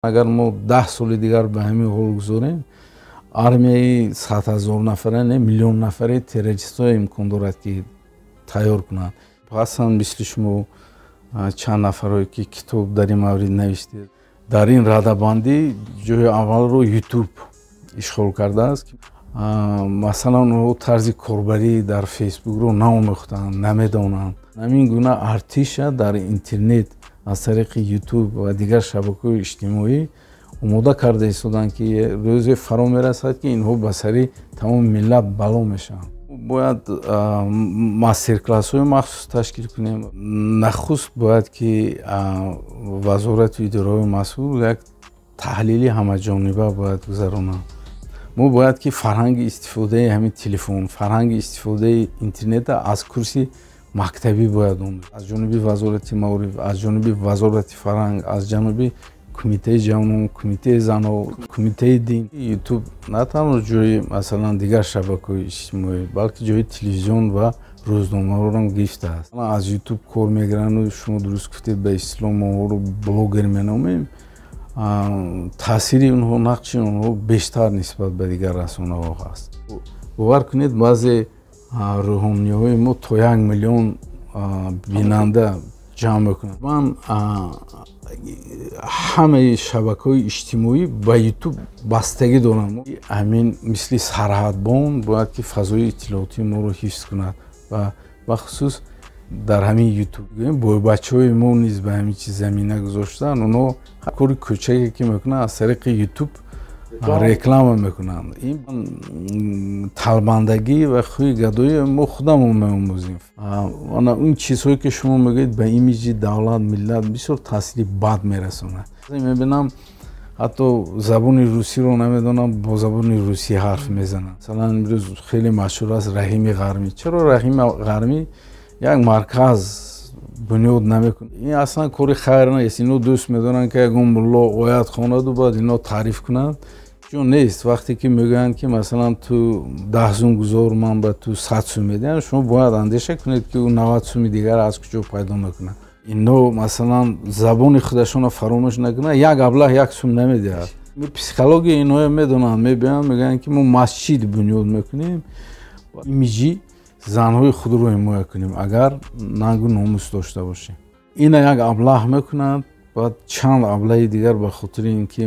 Агар мо 10 соли дигар ба ҳамин ҳол гузорем, армияи 100 000 нафара не, миллион нафари террористҳо имкон дорад, ки тайёр кунанд. Ҳастанд мисли шумо чанд нафарое, ки китоб дар ин маврид навиштед. Дар ин радабандӣ ҷои аввалро Ютуб ишғол кардааст. Масалан, онҳо тарзи корбарӣ дар Фейсбукро наомӯхтаанд, намедонанд. Ҳамин гуна артиша дар интернет аз тариқи Ютуб ва дигар шабакаҳои иҷтимоӣ омода карда истоданд, ки рӯзе фаро мерасад, ки инҳо ба сари тамоми миллат бало мешаванд. Бояд мастер-классҳои махсус ташкил кунем. Нахуст бояд, ки вазорату идораҳои масъул як таҳлили ҳамаҷониба бояд гузаронанд. Мо бояд, ки фарҳанги истифодаи ҳамин телефон, фарҳанги истифодаи интернета аз курси мактабӣ бояд омӯзд. Аз ҷониби Вазорати маориф, аз ҷониби Вазорати фарҳанг, аз ҷониби Кумитаи ҷавонон, Кумитаи занҳо, Кумитаи дин. Ютуб на танҳо ҷои, масалан, дигар шабакаҳои иҷтимоӣ, балки ҷои телевизион ва рӯзномаҳоро гирифтааст. Аз Ютуб кор мегиранду, шумо дуруст гуфтед, ба истилоҳ мо онҳоро блогер меномем. Таъсири онҳо, нақши онҳо бештар нисбат ба дигар расонаҳо ҳаст. Бовар кунед, баъзе рӯҳониҳои мо то 1 миллион бинанда ҷамъ мекунанд. Ман ҳамаи шабакаҳои иҷтимоӣ ба Ютуб бастагӣ дорам. Ҳамин мисли сарҳадбон бояд, ки фазои иттилоотии моро ҳифз кунад ва бахусус дар ҳамин Ютуб бачаҳои мо низ ба ҳамин чиз замина гузоштаанд. Онҳо кори кӯчаке, ки мекунанд, аз тариқи Ютуб реклама мекунанд. Ин талбандагӣ ва хӯи гадоӣ мо худамон меомӯзем. Ана он чизҳое, ки шумо мегӯед, ба имиҷи давлат, миллат бисёр таъсири бад мерасонад. Мебинам, ҳатто забони русиро намедонам, бо забони русӣ ҳарф мезананд. Масалан, имрӯз хеле машҳур аст Раҳими Ғармӣ. Чаро Раҳими Ғармӣ як марказ бунёд намекунад? Ин аслан кори хайр нест. Ино дӯст медоранд, ки ягон мулло оят хонаду баъд ино таъриф кунанд. Ҷо нест. Вақте ки мегӯянд, ки масалан, ту 10 сум гузор, ман ба ту 100 сум медиҳам, шумо бояд андеша кунед, ки ӯ 90 суми дигар аз куҷо пайдо мекунад. Ино, масалан, забони худашонро фаромӯш накунанд, як аблаҳ 1 сум намедиҳад. Психология инҳоя медонанд. Мебиёянд, мегӯянд, ки мо масҷид бунёд мекунем, имиҷи занҳои худро ҳимоя кунем, агар нангу номус дошта бошем. Ина як аблаҳ мекунанд, баъд чанд аблаҳи дигар ба хотири ин ки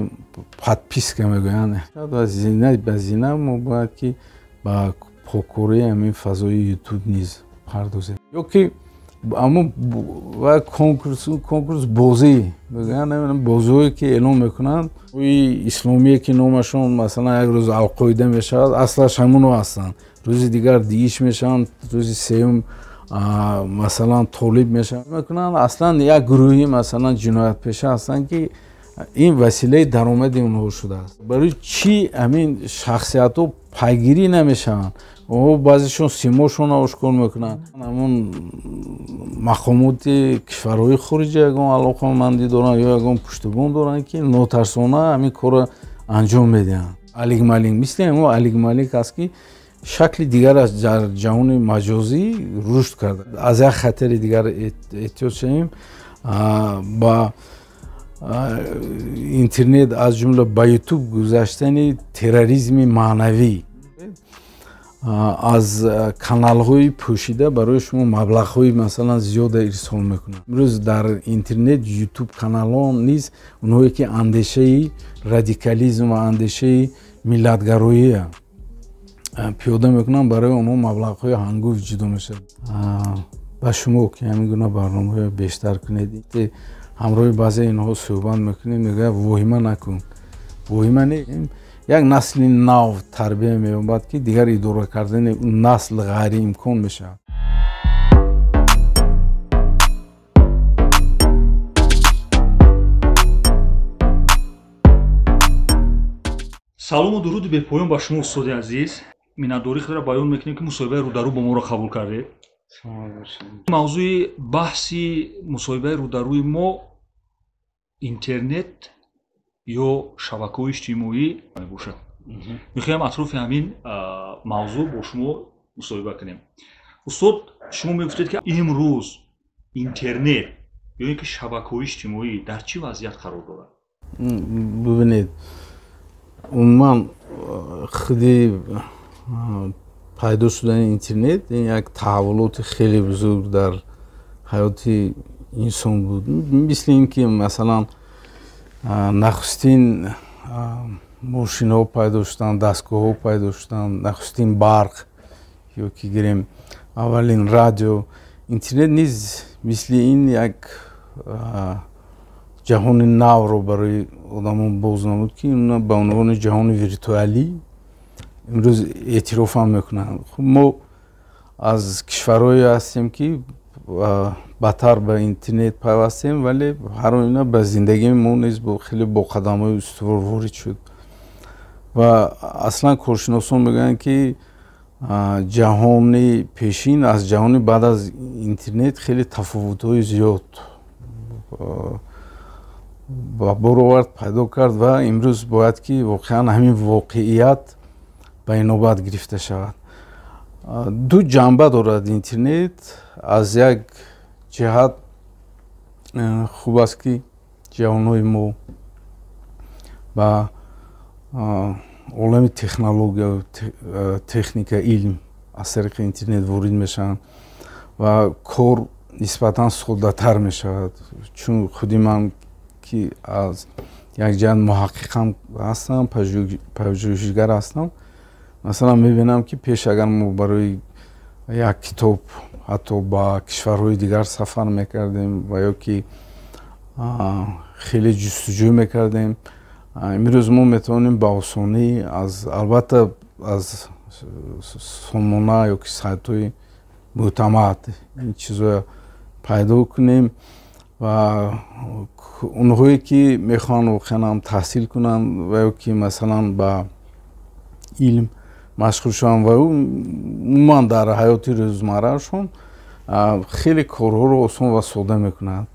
подписка мегӯянд. Ва зина ба зина мо бояд, ки ба покории ҳамин фазои Ютуб низ пардозем. Ё ки аммо ва конкурс, бозӣ мегӯянд, намедонам, бозиҳое, ки эълон мекунанд, исломие, ки номашон, масалан, як рӯз Алқоида мешавад, аслаш ҳамуно ҳастанд, рӯзи дигар ДИИШ мешаванд, рӯзи сеюм, масалан, Толиб мешаванд, мекунанд. Аслан як гурӯҳи, масалан, ҷиноятпеша ҳастанд, ки ин василаи даромади онҳо шудааст. Барои чӣ ҳамин шахсиятҳо пайгирӣ намешаванд? Онҳо баъзешон симошонро ошкор мекунанд. Ҳамон мақомоти кишварҳои хориҷа ягон алоқамандӣ доранд ё ягон пуштубон доранд, ки нотарсона ҳамин корро анҷом медиҳанд. Алик Малик мисли ҳамон Алик Малик аст, ки шакли дигараш дар ҷаҳони маҷозӣ рушд карда. Аз як хатари дигар эҳтиёт шавем: ба интернет, аз ҷумла ба Ютуб гузаштани терроризми маънавӣ. Аз каналҳои пӯшида барои шумо маблағҳои, масалан, зиёда ирсол мекунанд. Имрӯз дар интернет, Ютуб каналҳо низ онҳое, ки андешаи радикализм ва андешаи миллатгароия пиёда мекунанд, барои онҳо маблағҳои ҳангуфт ҷудо мешавад. Ба шумо, ки ҳамин гуна барномаҳоро бештар кунед. Ҳамроҳи баъзе инҳо суҳбат мекунем, мегӯяд: «Воҳима накун». Воҳима не, як насли нав тарбия меёбад, ки дигар идора кардани насл ғайриимкон мешавад. Салому дуруди бепоён ба шумо, устоди азиз. Миннатдории худро баён мекунем, ки мусоҳибаи рӯдарӯ бо моро қабул кардед. Мавзӯи баҳси мусоҳибаи рӯдарӯи мо интернет ё шабакаҳои иҷтимоӣ мебошад. Мехоҳем атрофи ҳамин мавзӯъ бо шумо мусоҳиба кунем. Устод, шумо мегуфтед, ки имрӯз интернет ё ин ки шабакаҳои иҷтимоӣ дар чӣ вазъият қарор дорад? Бубинед, умуман худи пайдо шудани интернет ин як таҳаввулоти хеле бузург дар ҳаёти инсон буд. Мисли ин ки, масалан, нахустин мошинҳо пайдо шуданд, дастгоҳҳо пайдо шуданд, нахустин барқ ё ки гирем аввалин радио, интернет низ мисли ин як ҷаҳони навро барои одамон боз намуд, ки ба унвони ҷаҳони виртуалӣ имрӯз эътирофам мекунанд. Хуб, мо аз кишварҳое ҳастем, ки бадтар ба интернет пайвастем, вале ҳар оина ба зиндагии мо низ хеле бо қадамҳои устувор ворид шуд. Ва аслан коршиносон мегӯянд, ки ҷаҳони пешин аз ҷаҳони баъд аз интернет хеле тафовутҳои зиёд ба бор овард, пайдо кард ва имрӯз бояд ки воқеан ҳамин воқеият ба инобат гирифта шавад. Ду ҷанба дорад интернет. Аз як ҷиҳат хуб аст, ки ҷавонҳои мо ба олами технология, техника, илм аз тариқи интернет ворид мешаванд ва кор нисбатан соддатар мешавад, чун худи ман, ки аз як ҷиҳат муҳаққиқам ҳастам, пажӯҳишгар ҳастам, масалан, мебинам, ки пеш агар мо барои як китоб ҳатто ба кишварҳои дигар сафар мекардем ва ё ки хеле ҷустуҷӯ мекардем, имрӯз мо метавонем ба осонӣ аз, албатта, аз сомона ё ки сайтҳои мӯътамад ин чизҳоя пайдо кунем. Ва онҳое ки мехоҳанд воқеан ҳам таҳсил кунанд ва ё ки, масалан, ба илм машғул шаванд ва умуман дар ҳаёти рӯзмарраашон хеле корҳоро осон ва сода мекунад,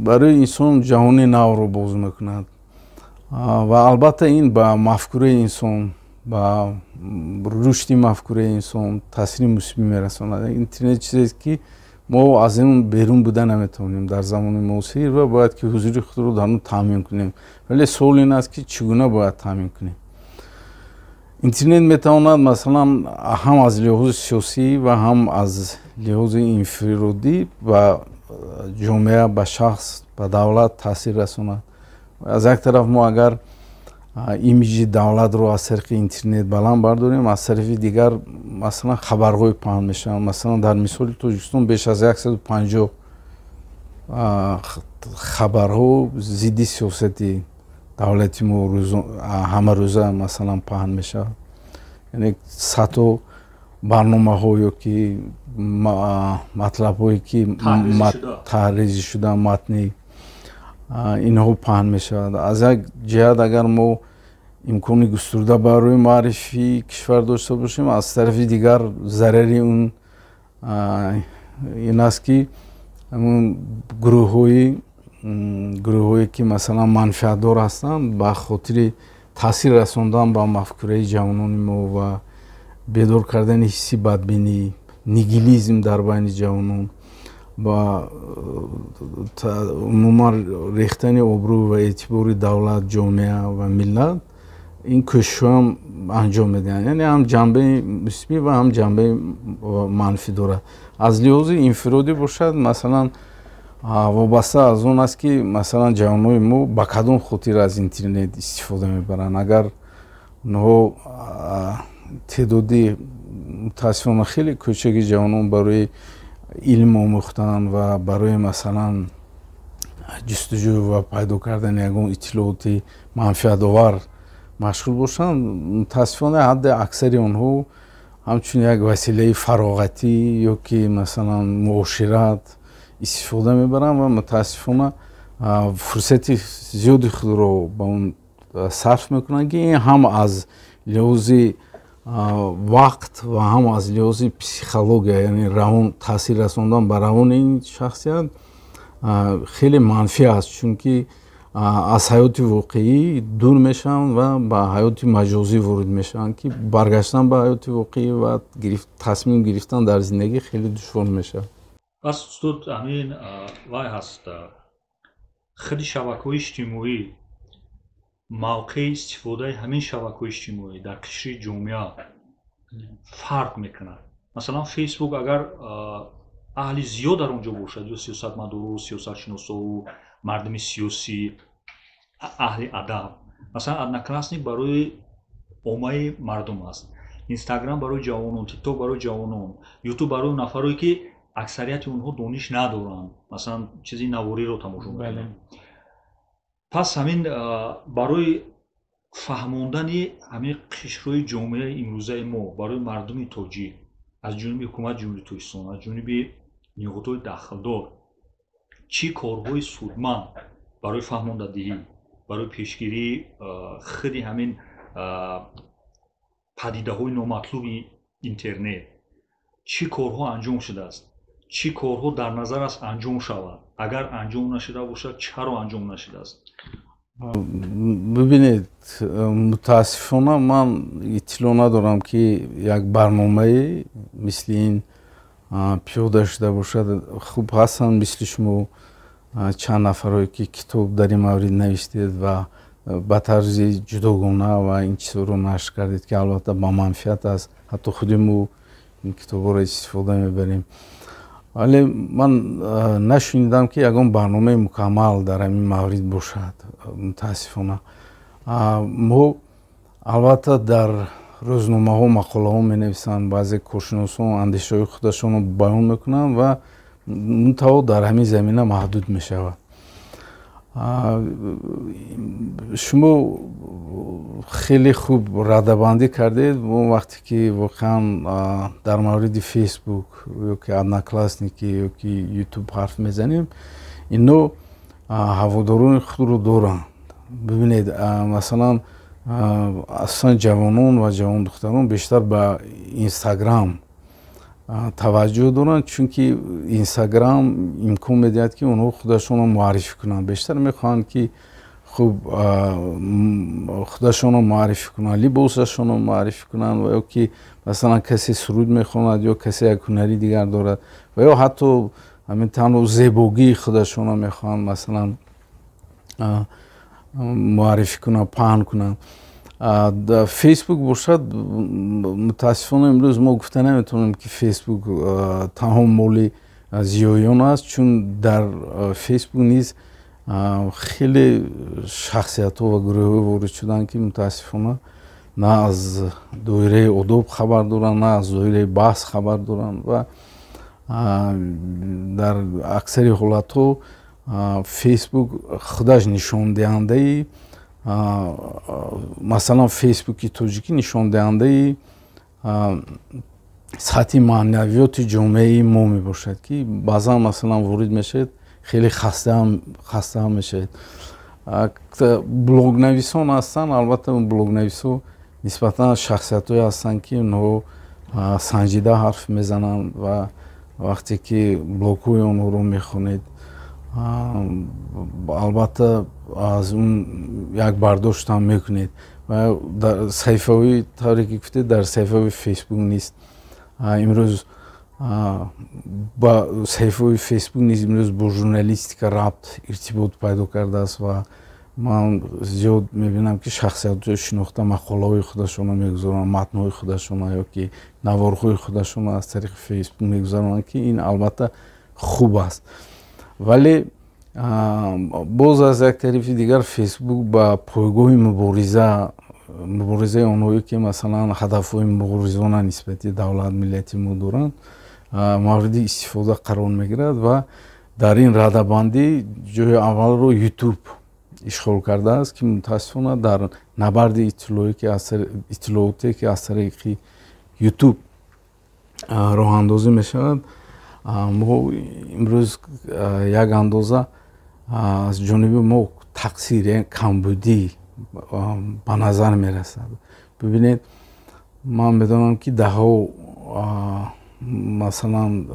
барои инсон ҷаҳони навро боз мекунад. Ва албатта ин ба мафкураи инсон, ба рушди мафкураи инсон таъсири мусбӣ мерасонад. Интернет чизест, ки мо аз ин берун буда наметавонем дар замони муосир ва бояд ки ҳузури худро дар он таъмин кунем. Вале суол ин аст, ки чӣ гуна бояд таъмин кунем. Интернет метавонад, масалан, ҳам аз лиҳози сиёсӣ ва ҳам аз лиҳози инфиродӣ ба ҷомеа, ба шахс, ба давлат таъсир расонад. Аз як тараф, мо агар имиҷи давлатро аз тариқи интернет баланд бардорем, аз тарафи дигар, масалан, хабарҳои паҳн мешаванд. Масалан, дар мисоли Тоҷикистон беш аз 150 хабарҳо зидди сиёсати давлати мо ҳамарӯза, масалан, паҳн мешавад, яъне садҳо барномаҳо ё ки матлабҳое, ки таҳрирӣ шуда, матни инҳо паҳн мешавад. Аз як ҷиҳат, агар мо имкони густурда барои маърифии кишвар дошта бошем, аз тарафи дигар зарари он ин аст, ки гурӯҳҳое, ки, масалан, манфиатдор ҳастанд, ба хотири таъсир расондан ба мафкураи ҷавонони мо ва бедор кардани ҳисси бадбинӣ, нигилизм дар байни ҷавонон ва умуман рехтани обрӯ ва эътибори давлат, ҷомеа ва миллат ин кӯшишҳоам анҷом медиҳанд. Яъне ҳам ҷанбаи мусбӣ ва ҳам ҷанбаи манфӣ дорад. Аз лиҳози инфиродӣ бошад, масалан, вобаста аз он аст, ки, масалан, ҷавонои мо ба кадом хотир аз интернет истифода мебаранд. Агар онҳо, теъдоди мутаассифона хеле кӯчаки ҷавонон, барои илм омӯхтан ва барои, масалан, ҷустуҷӯ ва пайдо кардани ягон иттилооти манфиатовар машғул бошанд, мутаассифона ҳадди аксари онҳо ҳамчун як василаи фароғатӣ ё ки, масалан, муошират истифода мебаранд ва мутаассифона фурсати зиёди худро ба он сарф мекунанд, ки ин ҳам аз лиҳози вақт ва ҳам аз лиҳози психология, яъне равон, таъсир расондан ба равони ин шахсият хеле манфӣ аст, чунки аз ҳаёти воқеӣ дур мешаванд ва ба ҳаёти маҷозӣ ворид мешаванд, ки баргаштан ба ҳаёти воқеӣ ва тасмим гирифтан дар зиндагӣ хеле душвор мешавад. Пас, устод, ҳамин вай ҳаст. Худи шабакаҳои иҷтимоӣ, мавқеи истифодаи ҳамин шабакаҳои иҷтимоӣ дар қишри ҷомеа фарқ мекунад. Масалан, Фейсбук агар аҳли зиёд дар он ҷо бошад, ё сиёсатмадору, сиёсатшиносову, мардуми сиёсӣ, аҳли адаб, масалан, Одноклассник барои оммаи мардум аст, Инстаграм барои ҷавонон, Тикток барои ҷавонон, Ютуб барои нафарое, ки аксарияти онҳо дониш надоранд, масалан, чизи навориро тамошо мекунанд. Пас ҳамин барои фаҳмондани ҳамин қишрҳои ҷомеаи имрӯзаи мо, барои мардуми тоҷик, аз ҷониби ҳукумати Ҷумҳурии Тоҷикистон, аз ҷониби ниҳодҳои дахлдор чӣ корҳои судманд барои фаҳмондадиҳӣ, барои пешгирии худи ҳамин падидаҳои номатлуби интернет чӣ корҳо анҷом шудааст, чӣ корҳо дар назар аст анҷом шавад, агар анҷом нашуда бошад, чаро анҷом нашудааст? Бибинед, мутаассифона, ман иттилоъ надорам, ки як барномае мисли ин пиёда шуда бошад. Хуб, ҳастанд мисли шумо чанд нафарое, ки китоб дар ин маврид навиштед ва ба тарзи ҷудогона ва ин чизҳоро нашр кардед, ки албатта ба манфиат аст. Ҳатто худи мо ин китобҳоро истифода мебарем, вале ман нашунидам, ки ягон барномаи мукаммал дар ҳамин маврид бошад. Мутаассифона, мо албатта дар рӯзномаҳо мақолаҳо менависанд, баъзе коршиносон андешаҳои худашонро баён мекунанд ва мунтаҳо дар ҳамин замина маҳдуд мешавад. Шумо хеле хуб радабандӣ кардед. Он вақте ки воқеан дар мавриди Фейсбук ёки Одноклассники ёки Ютуб ҳарф мезанем, ино ҳаводорони худро доранд. Бибинед, масалан, асосан ҷавонон ва ҷавондухтарон бештар ба Инстаграм таваҷҷӯҳ доранд, чунки Инстаграм имкон медиҳад, ки онҳо худашонро муаррифӣ кунанд. Бештар мехоҳанд, ки хуб худашонро муаррифӣ кунанд, либосашонро муаррифӣ кунанд ва ё ки масалан касе суруд мехонад ё касе як ҳунари дигар дорад ва ё ҳатто ҳамин танҳо зебогии худашонро мехоҳанд, масалан, муаррифӣ кунанд, паҳн кунанд. Фейсбук бошад, мутаассифона, имрӯз мо гуфта наметавонем, ки Фейсбук танҳо моли зиёиён аст, чун дар Фейсбук низ хеле шахсиятҳо ва гурӯҳҳо ворид шуданд, ки мутаассифона на аз доираи одоб хабар доранд, на аз доираи баҳс хабар доранд. Ва дар аксари ҳолатҳо Фейсбук худаш нишондиҳандаи, масалан, Фейсбуки тоҷикӣ нишондиҳандаи сатҳи маънавиёти ҷомеаи мо мебошад, ки баъзан, масалан, ворид мешавед, хеле хастаам мешавед. Блогнависон ҳастанд, албатта, блогнависо нисбатан шахсиятҳое ҳастанд, ки онҳо санҷида ҳарф мезананд ва вақте ки блогҳои онҳоро мехонед, албатта, аз он як бардоштам мекунед. Ва дар саҳифаҳои, тавре ки гуфтед, дар саҳифаҳои Фейсбук низ имрӯз, ба саҳифаҳои Фейсбук низ имрӯз бо журналистика рабт, иртибот пайдо кардааст ва ман зиёд мебинам, ки шахсиятҳои шинохта мақолаҳои худашонро мегузоранд, матнҳои худашонро ё ки наворҳои худашонро аз тариқи Фейсбук мегузаронанд, ки ин албатта хуб аст. Вале боз аз як тарафи дигар Фейсбук ба пойгоҳи муборизаи онҳое, ки масалан ҳадафҳои муборизона нисбати давлат, миллати мо доранд, мавриди истифода қарор мегирад. Ва дар ин радабандӣ ҷои аввалро Ютуб ишғол кардааст, ки мутаассифона дар набарди иттилооте, ки аз тариқи Ютуб роҳандозӣ мешавад, мо имрӯз як андоза аз ҷониби мо тақсир, камбудӣ ба назар мерасад. Бибинед, ман медонам, ки даҳҳо, масалан,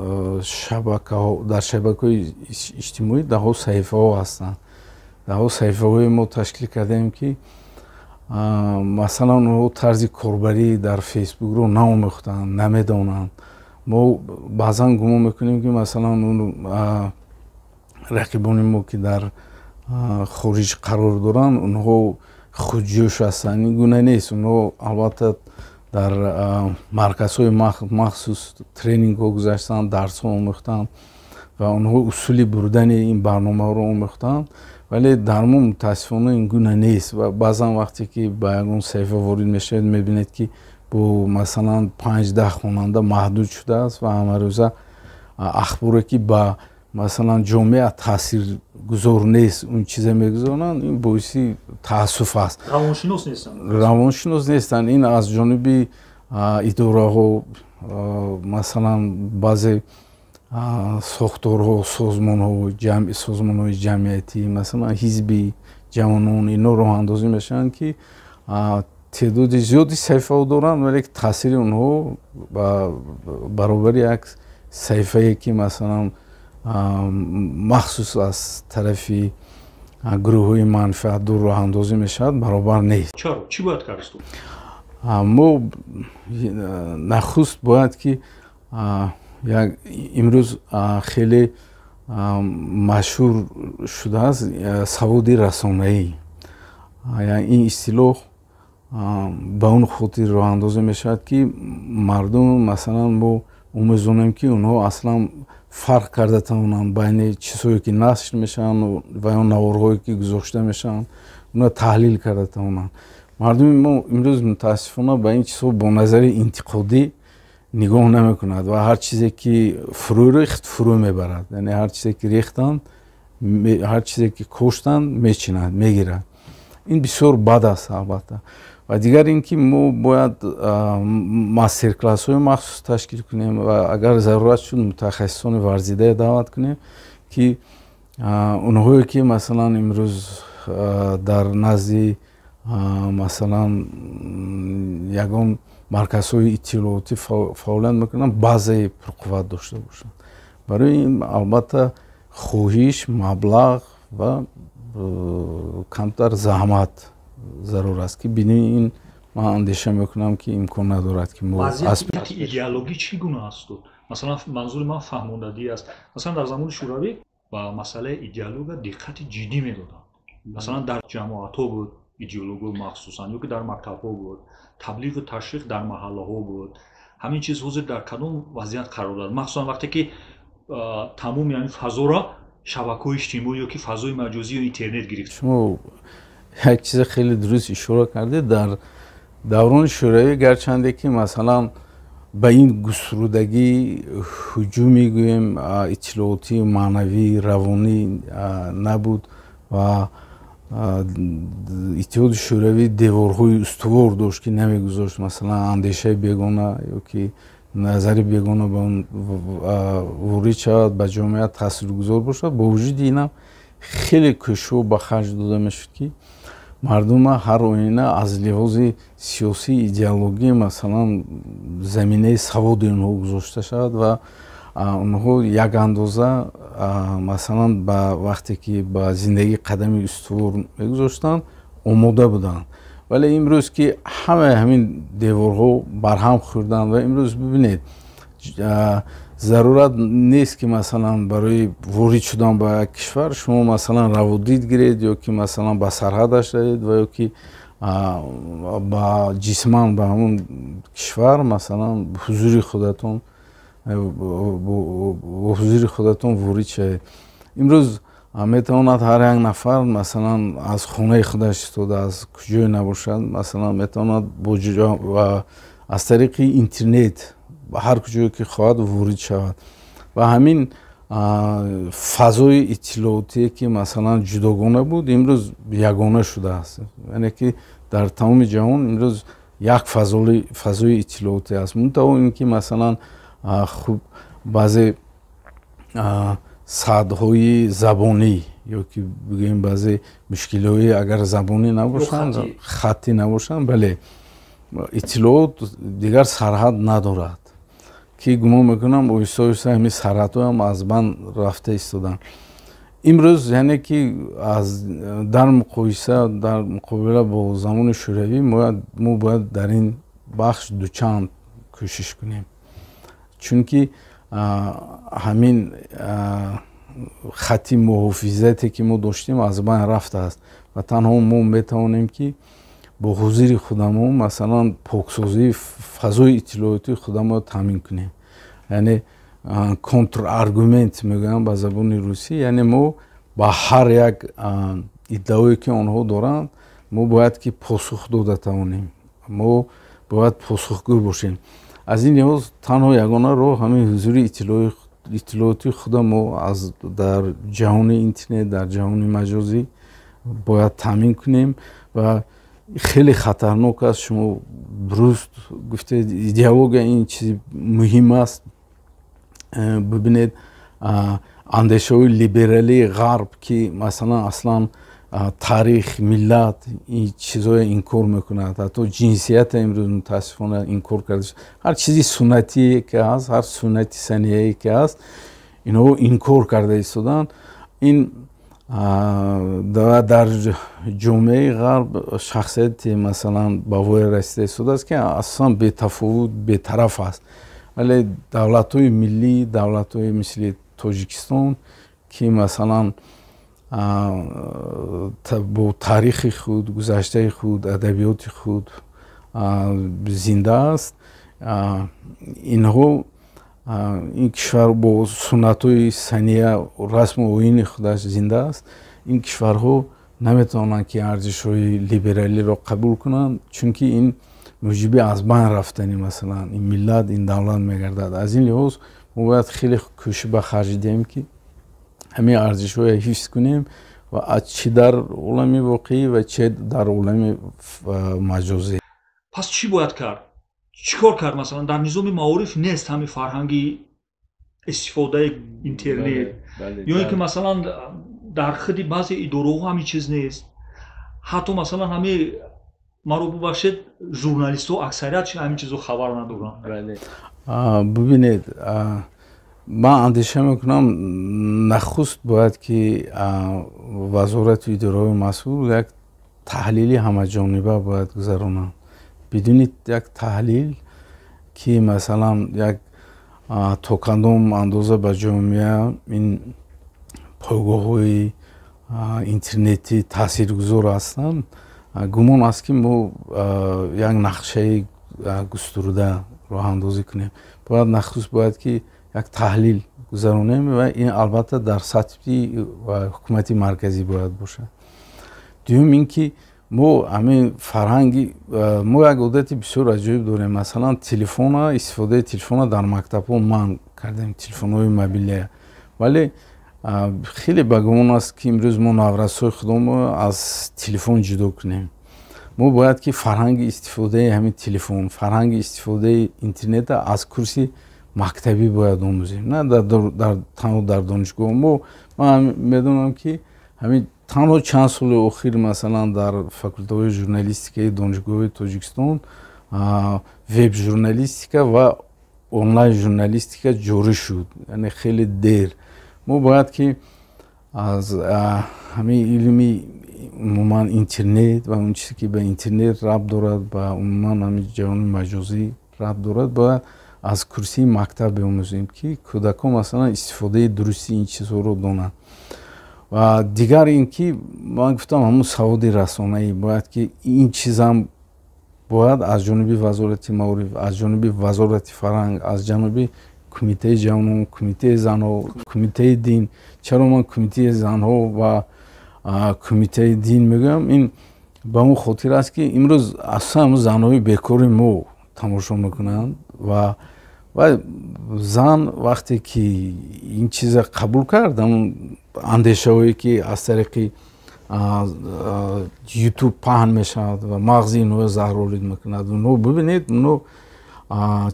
шабакаҳо, дар шабакаҳои иҷтимоӣ даҳҳо саҳифаҳо ҳастанд, даҳҳо саҳифаҳои мо ташкил кардаем, ки масалан онҳо тарзи корбарӣ дар Фейсбукро наомӯхтанд, намедонанд. Мо баъзан гумон мекунем, ки масалан он рақибони мо, ки дар хориҷ қарор доранд, онҳо худҷӯш ҳастанд. Ин гуна нест. Онҳо албатта дар марказҳои махсус тренингҳо гузаштанд, дарсҳо омӯхтанд ва онҳо усули бурдани ин барномаҳоро омӯхтанд, вале дар мо мутаассифона ин гуна нест. Ва баъзан вақте ки ба ягон саҳифа ворид мешавед, мебинед, ки бо масалан 5-10 хонанда маҳдуд шудааст ва ҳамарӯза ахборе, ки ба масалан ҷомеа таъсиргузор нест, он чиза мегузоранд. Ин боиси таассуф аст. Равоншинос нестанд. Равоншинос нестанд. Ин аз ҷониби идораҳо, масалан баъзе сохторҳо, созмонҳо, созмонҳои ҷамъиятӣ, масалан ҳизби ҷавонон, ино роҳандозӣ мешаванд, ки теъдоди зиёди саҳифаҳо доранд, вале таъсири онҳо баробари як саҳифае, ки масалан махсус аз тарафи гурӯҳҳои манфиатдор роҳандозӣ мешавад, баробар нест. Чаро? Чӣ бояд кард? Мо нахуст бояд ки имрӯз хеле машҳур шудааст саводи расонаӣ. Ин истилоҳ ба он хотир роҳандозӣ мешавад, ки мардум, масалан, мо омӯзонем, ки онҳо аслан фарқ карда тавонанд байни чизҳое, ки нашр мешаванд, ва ё наворҳое, ки гузошта мешаванд, онро таҳлил карда тавонанд. Мардуми мо имрӯз мутаассифона ба ин чизҳо бо назари интиқодӣ нигоҳ намекунад ва ҳар чизе, ки фурӯ рехт, фурӯ мебарад, яъне ҳар чизе, ки рехтанд, ҳар чизе, ки коштанд, мечинад, мегирад. Ин бисёр бад аст, албатта. Ва дигар ин ки мо бояд мастер-классҳои махсус ташкил кунем ва агар зарурат шуд, мутахассисони варзидае даъват кунем, ки онҳое, ки масалан имрӯз дар назди масалан ягон марказҳои иттилоотӣ фаъолият мекунанд, базаи пурқувват дошта бошанд. Барои ин албатта хоҳиш, маблағ ва камтар заҳмат зарур аст, ки бини ин ман андеша мекунам, ки имкон надорад, ки мо Вазъияти идеологӣ чӣ гуна аст? Масалан, манзури ман фаҳмондадӣ аст. Масалан, дар замони Шӯравӣ ба масъалаи идеология диққати ҷиддӣ медоданд. Масалан, дар ҷамоатҳо буд идеологҳо махсусан, ё ки дар мактабҳо буд, таблиғу ташвиқ дар маҳаллаҳо буд. Ҳамин чиз ҳозир дар кадом вазъият қарор дорад, махсусан вақте ки тамоми ҳамин фазоро шабакаҳои иҷтимоӣ ё ки фазои маҷозӣ ё интернет гирифт? Шумо як чизе хеле дуруст ишора кардед. Дар даврони Шӯравӣ, гарчанде ки масалан ба ин гусрудагӣ, ҳуҷум мегӯем, иттилоотӣ, маънавӣ, равонӣ набуд ва Иттиҳоди Шӯравӣ деворҳои устувор дошт, ки намегузошт масалан андешаи бегона ё ки назари бегона ба он ворид шавад, ба ҷомеа таъсиргузор бошад, бо вуҷуди инам хеле кӯшишҳо ба харҷ дода мешуд, ки мардума ҳар оина аз лиҳози сиёсӣ, идеологӣ масалан заминаи саводи онҳо гузошта шавад ва онҳо як андоза масалан ба вақте ки ба зиндагӣ қадами устувор мегузоштанд, омода буданд. Вале имрӯз ки ҳамаи ҳамин деворҳо барҳам хӯрданд ва имрӯз бибинед, зарурат нест, ки масалан барои ворид шудан ба як кишвар шумо масалан раводид гиред ё ки масалан ба сарҳадаш равед ва ё ки ба ҷисман ба ҳамон кишвар масалан ҳузури худатон, бо ҳузури худатон ворид шавед. Имрӯз метавонад ҳар як нафар масалан аз хонаи худаш истода, аз куҷое набошад, масалан метавонад аз тариқи интернет ба ҳар куҷое ки хоҳад ворид шавад. Ва ҳамин фазои иттилоотие, ки масалан ҷудогона буд, имрӯз ягона шудааст, яъне ки дар тамоми ҷаҳон имрӯз як фазои иттилоотӣ аст. Мунтаҳо ин ки масалан хуб баъзе садҳои забонӣ ё ки бигӯем баъзе мушкилиҳои агар забонӣ набошанд, хаттӣ набошанд, бале, иттилоот дигар сарҳад надорад, ки гумон мекунам оҳиста оҳиста ҳамин сарҳадҳоам аз банд рафта истоданд имрӯз. Яъне ки аз дар муқоиса, дар муқобила бо замони Шӯравӣ мо бояд дар ин бахш дучанд кӯшиш кунем, чунки ҳамин Хати муҳофизате, ки мо доштем, аз байн рафтааст ва танҳо мо метавонем, ки бо ҳузури худамон, масалан, поксозии фазои иттилоотии худамонро таъмин кунем. Яъне контраргумент мегӯям ба забони русӣ, яъне мо ба ҳар як иддаое, ки онҳо доранд, мо бояд ки посух дода тавонем, мо бояд посухгӯ бошем. Аз ин лиҳоз танҳо ягона роҳ ҳамин ҳузури иттилоотии худа мо аз дар ҷаҳони интернет, дар ҷаҳони маҷозӣ бояд таъмин кунем ва хеле хатарнок аст. Шумо дуруст гуфтед, идеология ин чизи муҳим аст. Бибинед, андешаҳои либералии ғарб, ки масалан аслан таърих, миллат, ин чизҳое инкор мекунад, ҳатто ҷинсията имрӯз мутаассифона инкор карда, ҳар чизи суннатие ки ҳаст, ҳар суннати санияе ки ҳаст, инҳо инкор карда истоданд. Ин дар ҷомеаи ғарб шахсияте, масалан, ба воя расида истодааст, ки аслан бетафовут, бетараф аст. Вале давлатҳои миллӣ, давлатҳои мисли Тоҷикистон, ки масалан бо таърихи худ, гузаштаи худ, адабиёти худ зинда аст, инҳо, ин кишвар бо суннатҳои сания, расму оини худаш зинда аст, ин кишварҳо наметавонанд, ки арзишҳои либералиро қабул кунанд, чунки ин муҷиби аз байн рафтани, масалан, ин миллат, ин давлат мегардад. Аз ин лиҳоз мо бояд хеле кӯшиш ба харҷ диҳем, ки ҳамин арзишҳоя ҳифз кунем ва чӣ дар олами воқеӣ ва чӣ дар олами маҷозӣ. Пас чӣ бояд кард, чӣ кор кард? Масалан, дар низоми маориф нест ҳамин фарҳанги истифодаи интернет ё ин ки масалан дар худи баъзе идораҳо ҳамин чиз нест. Ҳатто масалан ҳамин, маро бубахшед, журналистҳо аксарият ҳамин чизо хабар надоранд. Бибинед, ман андеша мекунам, нахуст бояд ки вазорату идораҳои масъул як таҳлили ҳамаҷониба бояд гузаронанд. Бидуни як таҳлил, ки масалан як то кадом андоза ба ҷомеа ин пойгоҳҳои интернетӣ таъсиргузор ҳастанд, гумон аст, ки мо як нақшаи густурда роҳандозӣ кунем. Бояд нахуст бояд ки як таҳлил гузаронем ва ин албатта дар сатҳи ҳукумати марказӣ бояд бошад. Дуюм ин ки мо ҳамин фарҳанги мо як одати бисёр аҷоиб дорем. Масалан, телефона, истифодаи телефона дар мактабҳо манъ кардем, телефонҳои мобилия, вале хеле ба гумон аст, ки имрӯз мо наврасҳои худомо аз телефон ҷудо кунем. Мо бояд ки фарҳанги истифодаи ҳамин телефон, фарҳанги истифодаи интернета аз курси мактабӣ бояд омӯзем, на танҳо дар донишгоҳ. Мо, ман медонам, ки ҳамин танҳо чанд соли охир, масалан, дар факултаҳои журналистикаи донишгоҳи Тоҷикистон веб журналистика ва онлайн журналистика ҷорӣ шуд, яъне хеле дер. Мо бояд ки аз ҳамин илми умуман интернет ва он чизе, ки ба интернет рабт дорад, ба умуман ҳамин ҷаҳони маҷозӣ рабт дорад, бояд аз курсии мактаб биомӯзем, ки кӯдакон, масалан, истифодаи дурусти ин чизҳоро донанд. Ва дигар ин ки ман гуфтам, ҳамун саводи расонаӣ бояд ки ин чизам бояд аз ҷониби вазорати маориф, аз ҷониби вазорати фарҳанг, аз ҷониби кумитаи ҷавонон, кумитаи занҳо, кумитаи дин. Чаро ман кумитаи занҳо ва кумитаи дин мегӯям? Ин ба он хотир аст, ки имрӯз асосан ҳамун занҳои бекори мо тамошо мекунанд ва зан вақте ки ин чиза қабул кард, ҳамун андешаҳое, ки аз тариқи Ютуб паҳн мешавад ва мағзи инҳоро заҳролуд мекунад. Онҳо, бибинед, онҳо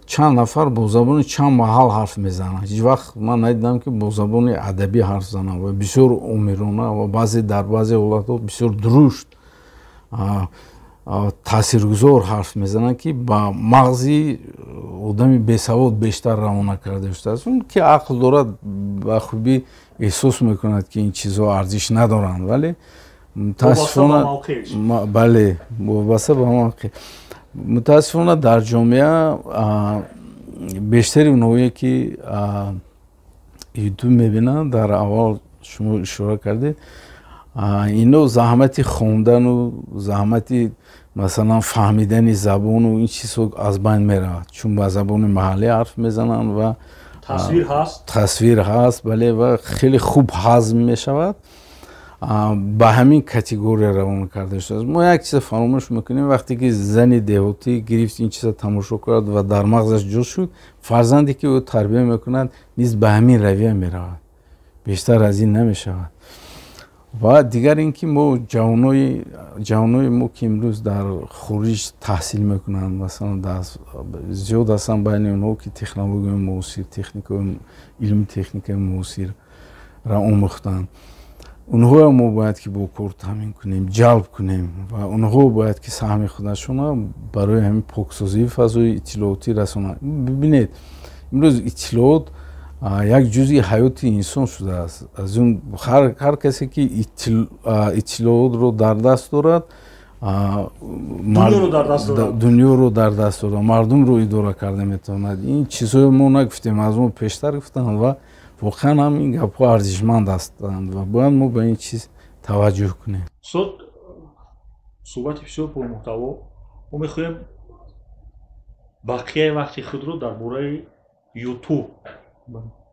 чанд нафар бо забони чанд маҳал ҳарф мезананд. Ҳеҷ вақт ман надидам, ки бо забони адабӣ ҳарф зананд ва бисёр омирона ва баъзе дар баъзе ҳолатҳо бисёр дурушт, таъсиргузор ҳарф мезананд, ки ба мағзи одами бесавод бештар равона карда шудааст. Он ки ақл дорад, ба хубӣ эҳсос мекунад, ки ин чизҳо арзиш надоранд, вале мутаассифона, бале, вобаста ба мавқеъ, мутаассифона дар ҷомеа бештари онҳое, ки YouTube мебинанд, дар аввал шумо ишора кардед, ино заҳмати хондану заҳмати масалан фаҳмидани забону ин чизҳо аз байн меравад, чун ба забони маҳаллӣ ҳарф мезананд ва тасвир ҳаст, тасвир ҳаст, бале, ва хеле хуб ҳазм мешавад. Ба ҳамин категория равона карда шудааст. Мо як чиза фаромӯш мекунем: вақте ки зани деҳотӣ гирифт ин чиза тамошо кард ва дар мағзаш ҷо шуд, фарзанде ки ӯ тарбия мекунад, низ ба ҳамин равия меравад, бештар аз ин намешавад. Ва дигар ин ки мо ҷавонои мо, ки имрӯз дар хориҷ таҳсил мекунанд, масалан, зиёд ҳастанд байни онҳо, ки технологияи муосир, техникаи илми техникаи муосирро омӯхтанд, онҳоро мо бояд ки бо кор таъмин кунем, ҷалб кунем ва онҳо бояд ки саҳми худашонро барои ҳамин поксозии фазои иттилоотӣ расонанд. Бибинед, имрӯз иттилоот як ҷузъи ҳаёти инсон шудааст. Аз он ҳар касе ки иттилоотро дар даст дорад, дунёро дар даст дорад, мардумро идора карда метавонад. Ин чизҳое мо нагуфтем, аз мо пештар гуфтанд ва воқеан ҳам ин гапҳо арзишманд ҳастанд ва бояд мо ба ин чиз таваҷҷӯҳ кунем. Устод, суҳбати бисёр пурмуҳтаво. Мо мехоҳем бақияи вақти худро дар бораи Ютуб,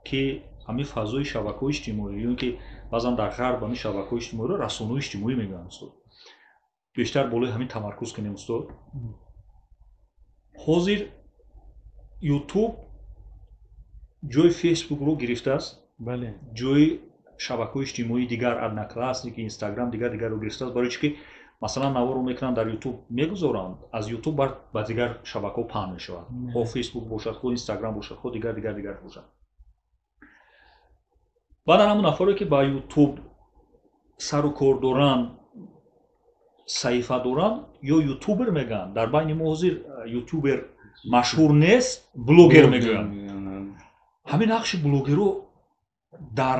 ки ҳамин фазои шабакаҳои иҷтимоӣ, ё ин ки баъзан дар ғарб ҳамин шабакаҳои иҷтимоиро расонаҳои иҷтимоӣ мегӯянд, устод, бештар болои ҳамин тамаркуз кунем. Устод, ҳозир Ютуб ҷои Фейсбукро гирифтааст, ҷои шабакаҳои иҷтимоии дигар, Одноклассники, Инстаграм, дигар дигарро гирифтааст. Барои чӣ ки масалан наворо мекунанд, дар Ютуб мегузоранд, аз Ютуб ба дигар шабакаҳо паҳн мешавад, хоҳ Фейсбук бошад, хоҳ Инстаграм бошад, хоҳ дигар дигар дигар бошад. Баъдан ҳамон нафаре, ки ба Ютуб сару кор доранд, саҳифа доранд, ё ютубер мегӯянд. Дар байни мо ҳозир ютубер машҳур нест, блогер мегӯянд. Ҳамин нақши блогерро дар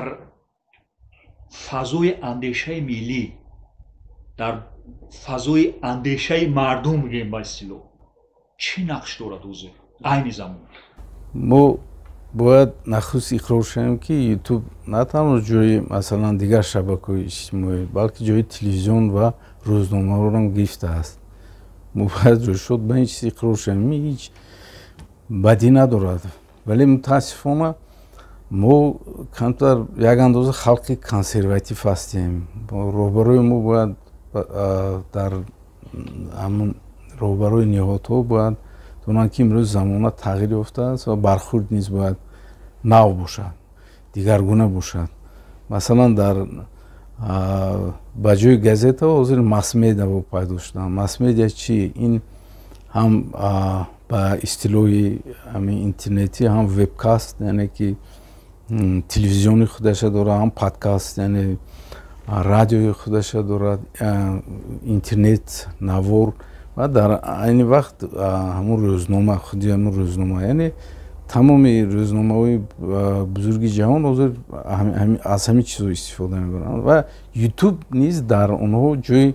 фазои андешаи миллӣ, дар фазои андешаи мардум мегӯем ба истилоҳ, чӣ нақш дорад ҳозир айни замон? Мо бояд нахуст иқрор шавем, ки Ютуб на танҳо ҷои масалан дигар шабакаҳои иҷтимоӣ, балки ҷои телевизион ва рӯзномаҳоро гирифтааст. Мо бояд рӯшод ба ин чиз иқрор шавем. Ҳеҷ бадӣ надорад, вале мутаассифона мо камтар як андоза халқи консерватив ҳастем. Роҳбарои мо бояд дар ҳамун роҳбарои ниҳодҳо бояд донанд, ки имрӯз замона тағйир ёфтааст ва бархурд низ бояд нав бошад, дигаргуна бошад. Масалан, дар ба ҷои газетаҳо ҳозир масс-медиаҳо пайдо шуданд. Масс-медиа чи? Ин ҳам ба истилоҳи ҳамин интернетӣ ҳам вебкаст, яъне ки телевизиони худаша дорад, ҳам подкаст, яъне радиои худаша дорад, интернет навор ва дар айни вақт ҳамун рӯзнома, худи ҳамун рӯзнома, яъне тамоми рӯзномаҳои бузурги ҷаҳон ҳозир аз ҳамин чизҳо истифода мебаранд ва Ютуб низ дар онҳо ҷои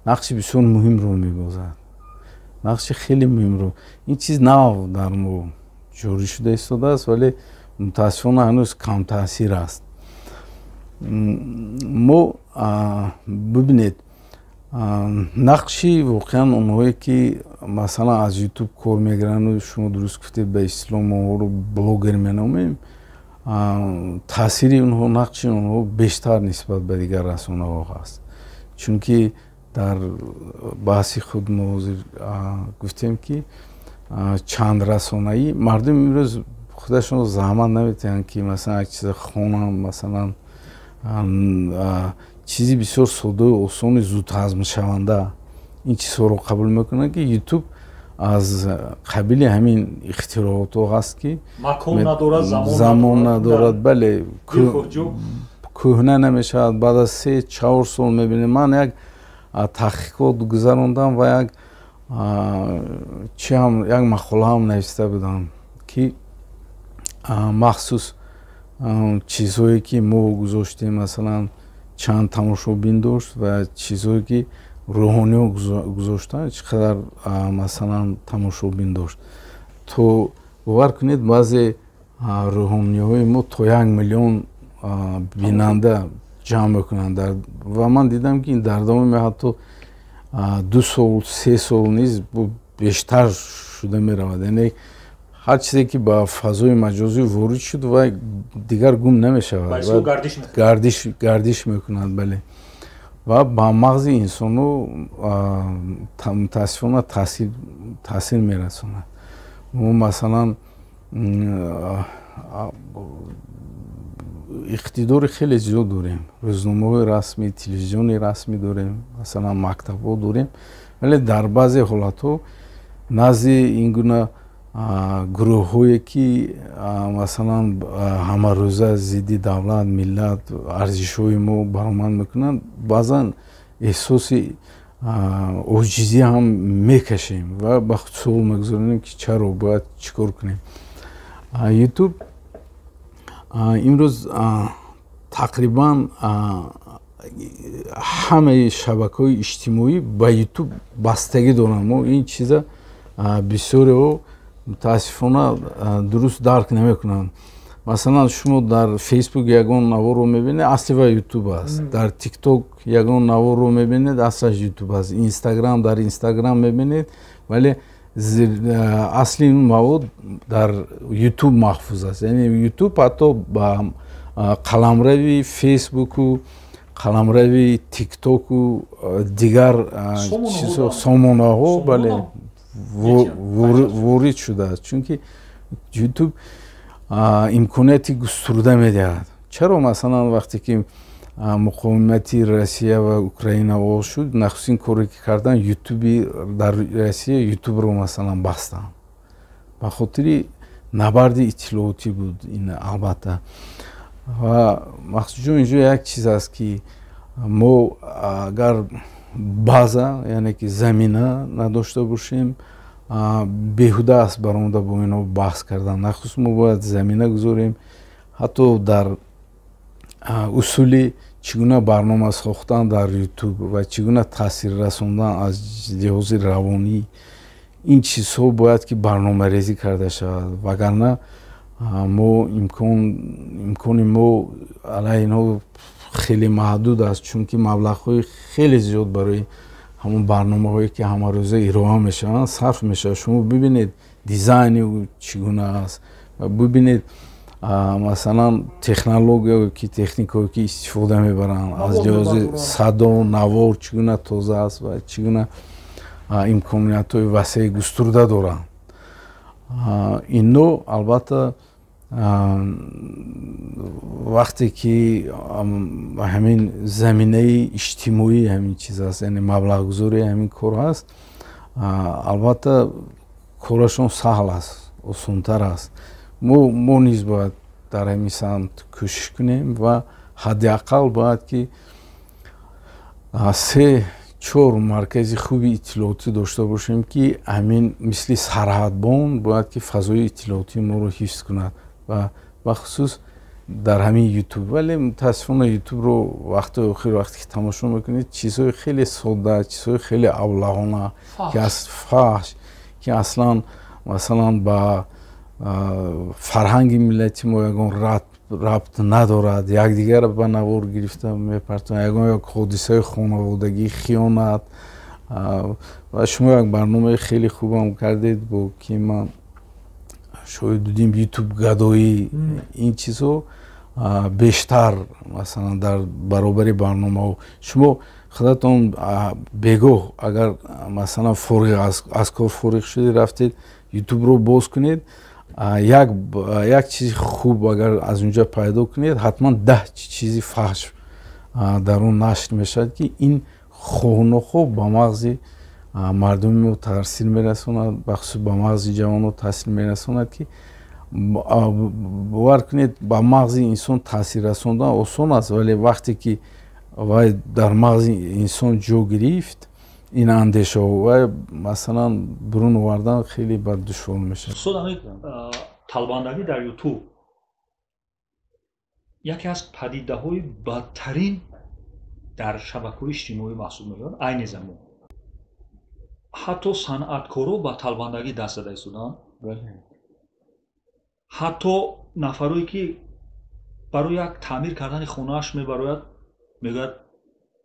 нақши бисёр муҳимро мебозад, нақши хеле муҳимро. Ин чиз нав дар мо ҷорӣ шуда истодааст, вале мутаассифона ҳанӯз камтаъсир аст. Мо бибинед, нақши воқеан онҳое, ки масалан аз Ютуб кор мегиранду, шумо дуруст гуфтед, ба истилоҳ мо онҳоро блогер меномем, таъсири онҳо, нақши онҳо бештар нисбат ба дигар расонаҳо ҳаст, чунки дар баҳси худ мо ҳозир гуфтем, ки чанд расонаӣ мардум имрӯз худашон заҳмат наметиҳанд, ки масалан як чиза хонанд, масалан чизи бисёр соддаю осони зудҳазмшаванда, ин чизҳоро қабул мекунанд, ки Ютуб аз қабили ҳамин ихтироотҳо ҳаст, ки макон надорад, замон надорад, бале, кӯҳна намешавад. Баъд аз 3-4 сол мебинем. Ман як таҳқиқот гузарондам ва як чи ҳам, як мақола ҳам нависта будам, ки махсус чизҳое, ки мо гузоштем, масалан, чанд тамошобин дошт ва чизҳое, ки рӯҳониҳо гузоштанд, чӣ қадар масалан тамошобин дошт. То бовар кунед, баъзе Рӯҳониҳои мо то 1 миллион бинанда ҷамъ мекунанд ва ман дидам, ки ин дар давоми ҳатто 2 сол, 3 сол низ бештар шуда меравад. Яъне ҳар чизе ки ба фазои маҷозӣ ворид шуд, вай дигар гум намешавад, гардиш мекунад. Бале, ва ба мағзи инсону мутаассифона таъсир мерасонад. Мо масалан иқтидори хеле зиёд дорем, рӯзномаҳои расмӣ, телевизиони расмӣ дорем, масалан мактабҳо дорем, вале дар баъзе ҳолатҳо назди ин гуна гурӯҳҳое ки масалан ҳамарӯза зидди давлат, миллат, арзишҳои мо баромад мекунанд, баъзан эҳсоси оҷизӣ ҳам мекашем ва ба худ суол мегузорем, ки чаро, бояд чӣ кор кунем. Ютуб имрӯз тақрибан ҳамаи шабакаҳои иҷтимоӣ ба Ютуб бастагӣ доранд. Мо ин чиза бисёреҳо мутаассифона дуруст дарк намекунанд. Масалан, шумо дар Фейсбук ягон наворро мебинед, асли ва Ютуб аст. Дар Тикток ягон наворро мебинед, аслаш Ютуб аст. Инстаграм, дар Инстаграм мебинед, вале асли ин мавод дар Ютуб маҳфуз аст. Яъне Ютуб ҳатто ба қаламрави Фейсбуку, қаламрави Тиктоку дигар сомонаҳо, бале, ворид шудааст, чунки Ютуб имконияти густурда медиҳад. Чаро масалан вақте ки муқовимати Россия ва Украина оғоз шуд, нахустин коре ки кардан, Ютуби дар Россия Ютубро масалан бастанд? Ба хотири набарди иттилоотӣ буд ин, албатта. Ва Мақсудҷон, инҷо як чиз аст, ки мо агар база, яъне ки замина надошта бошем, беҳуда аст баромада бо инҳо баҳс кардан. Нахуст мо бояд замина гузорем, ҳатто дар усули чӣ гуна барнома сохтан дар Ютуб ва чӣ гуна таъсир расондан аз лиҳози равонӣ, ин чизҳо бояд ки барномарезӣ карда шавад, вагарна мо имкони мо алайҳи инҳо хеле маҳдуд аст, чунки маблағҳои хеле зиёд барои ҳамон барномаҳое ки ҳамарӯза ироа мешаванд сарф мешавад. Шумо бибинед, дизайни ӯ чӣ гуна аст, бибинед масалан технологияе ки, техникое ки истифода мебаранд, аз лиҳози садо, навор чӣ гуна тоза аст ва чӣ гуна имкониятҳои васеи густурда доранд. Ино албатта вақте ки ҳамин заминаи иҷтимоӣ ҳамин чиз аст, яъне маблағгузории ҳамин кор ҳаст, албатта корашон саҳл аст, осонтар аст. Мо низ бояд дар ҳамин самт кӯшиш кунем ва ҳадди ақал бояд ки 3-4 маркази хуби иттилоотӣ дошта бошем, ки ҳамин мисли сарҳадбон бояд ки фазои иттилоотии моро ҳифз кунад ва бахусус дар ҳамин Ютуб. Вале мутаассифона Ютубро вақтҳои охир вақте ки тамошо мекунед, чизҳои хеле содда, чизҳои хеле аблаҳона, ки аз фаҳш, ки аслан масалан ба фарҳанги миллати мо ягон рабт надорад, якдигарро ба навор гирифта мепартонад, ягон як ҳодисаи хонаводагӣ, хиёнат. Ва шумо як барномаи хеле хубам кардед, бо ки ман шоҳид будем, Ютуб гадоӣ, ин чизҳо бештар масалан дар баробари барномаҳо. Шумо худатон бегоҳ агар масалан фориғ аз кор фориғ шудед, рафтед Ютубро боз кунед, як чизи хуб агар аз унҷа пайдо кунед, ҳатман 10 чизи фаҳш дар он нашр мешавад, ки ин хоҳу нохоҳ ба мағзи мардуми мо таъсир мерасонад, бахусус ба мағзи ҷавонҳо таъсир мерасонад, ки бовар кунед, ба мағзи инсон таъсир расондан осон аст, вале вақте ки вай дар мағзи инсон ҷо гирифт, ин андешаҳо вай масалан берун овардан хеле бад душвор мешавад. Устод, ҳамин талбандагӣ дар Ютуб яке аз падидаҳои бадтарин дар шабакаҳои иҷтимоӣ маҳсуб мешавад. Айни замон ҳатто санъаткоро ба талбандагӣ даст зада истоданд, ҳатто Нафарое ки барои як таъмир кардани хонааш мебарояд, мегӯяд: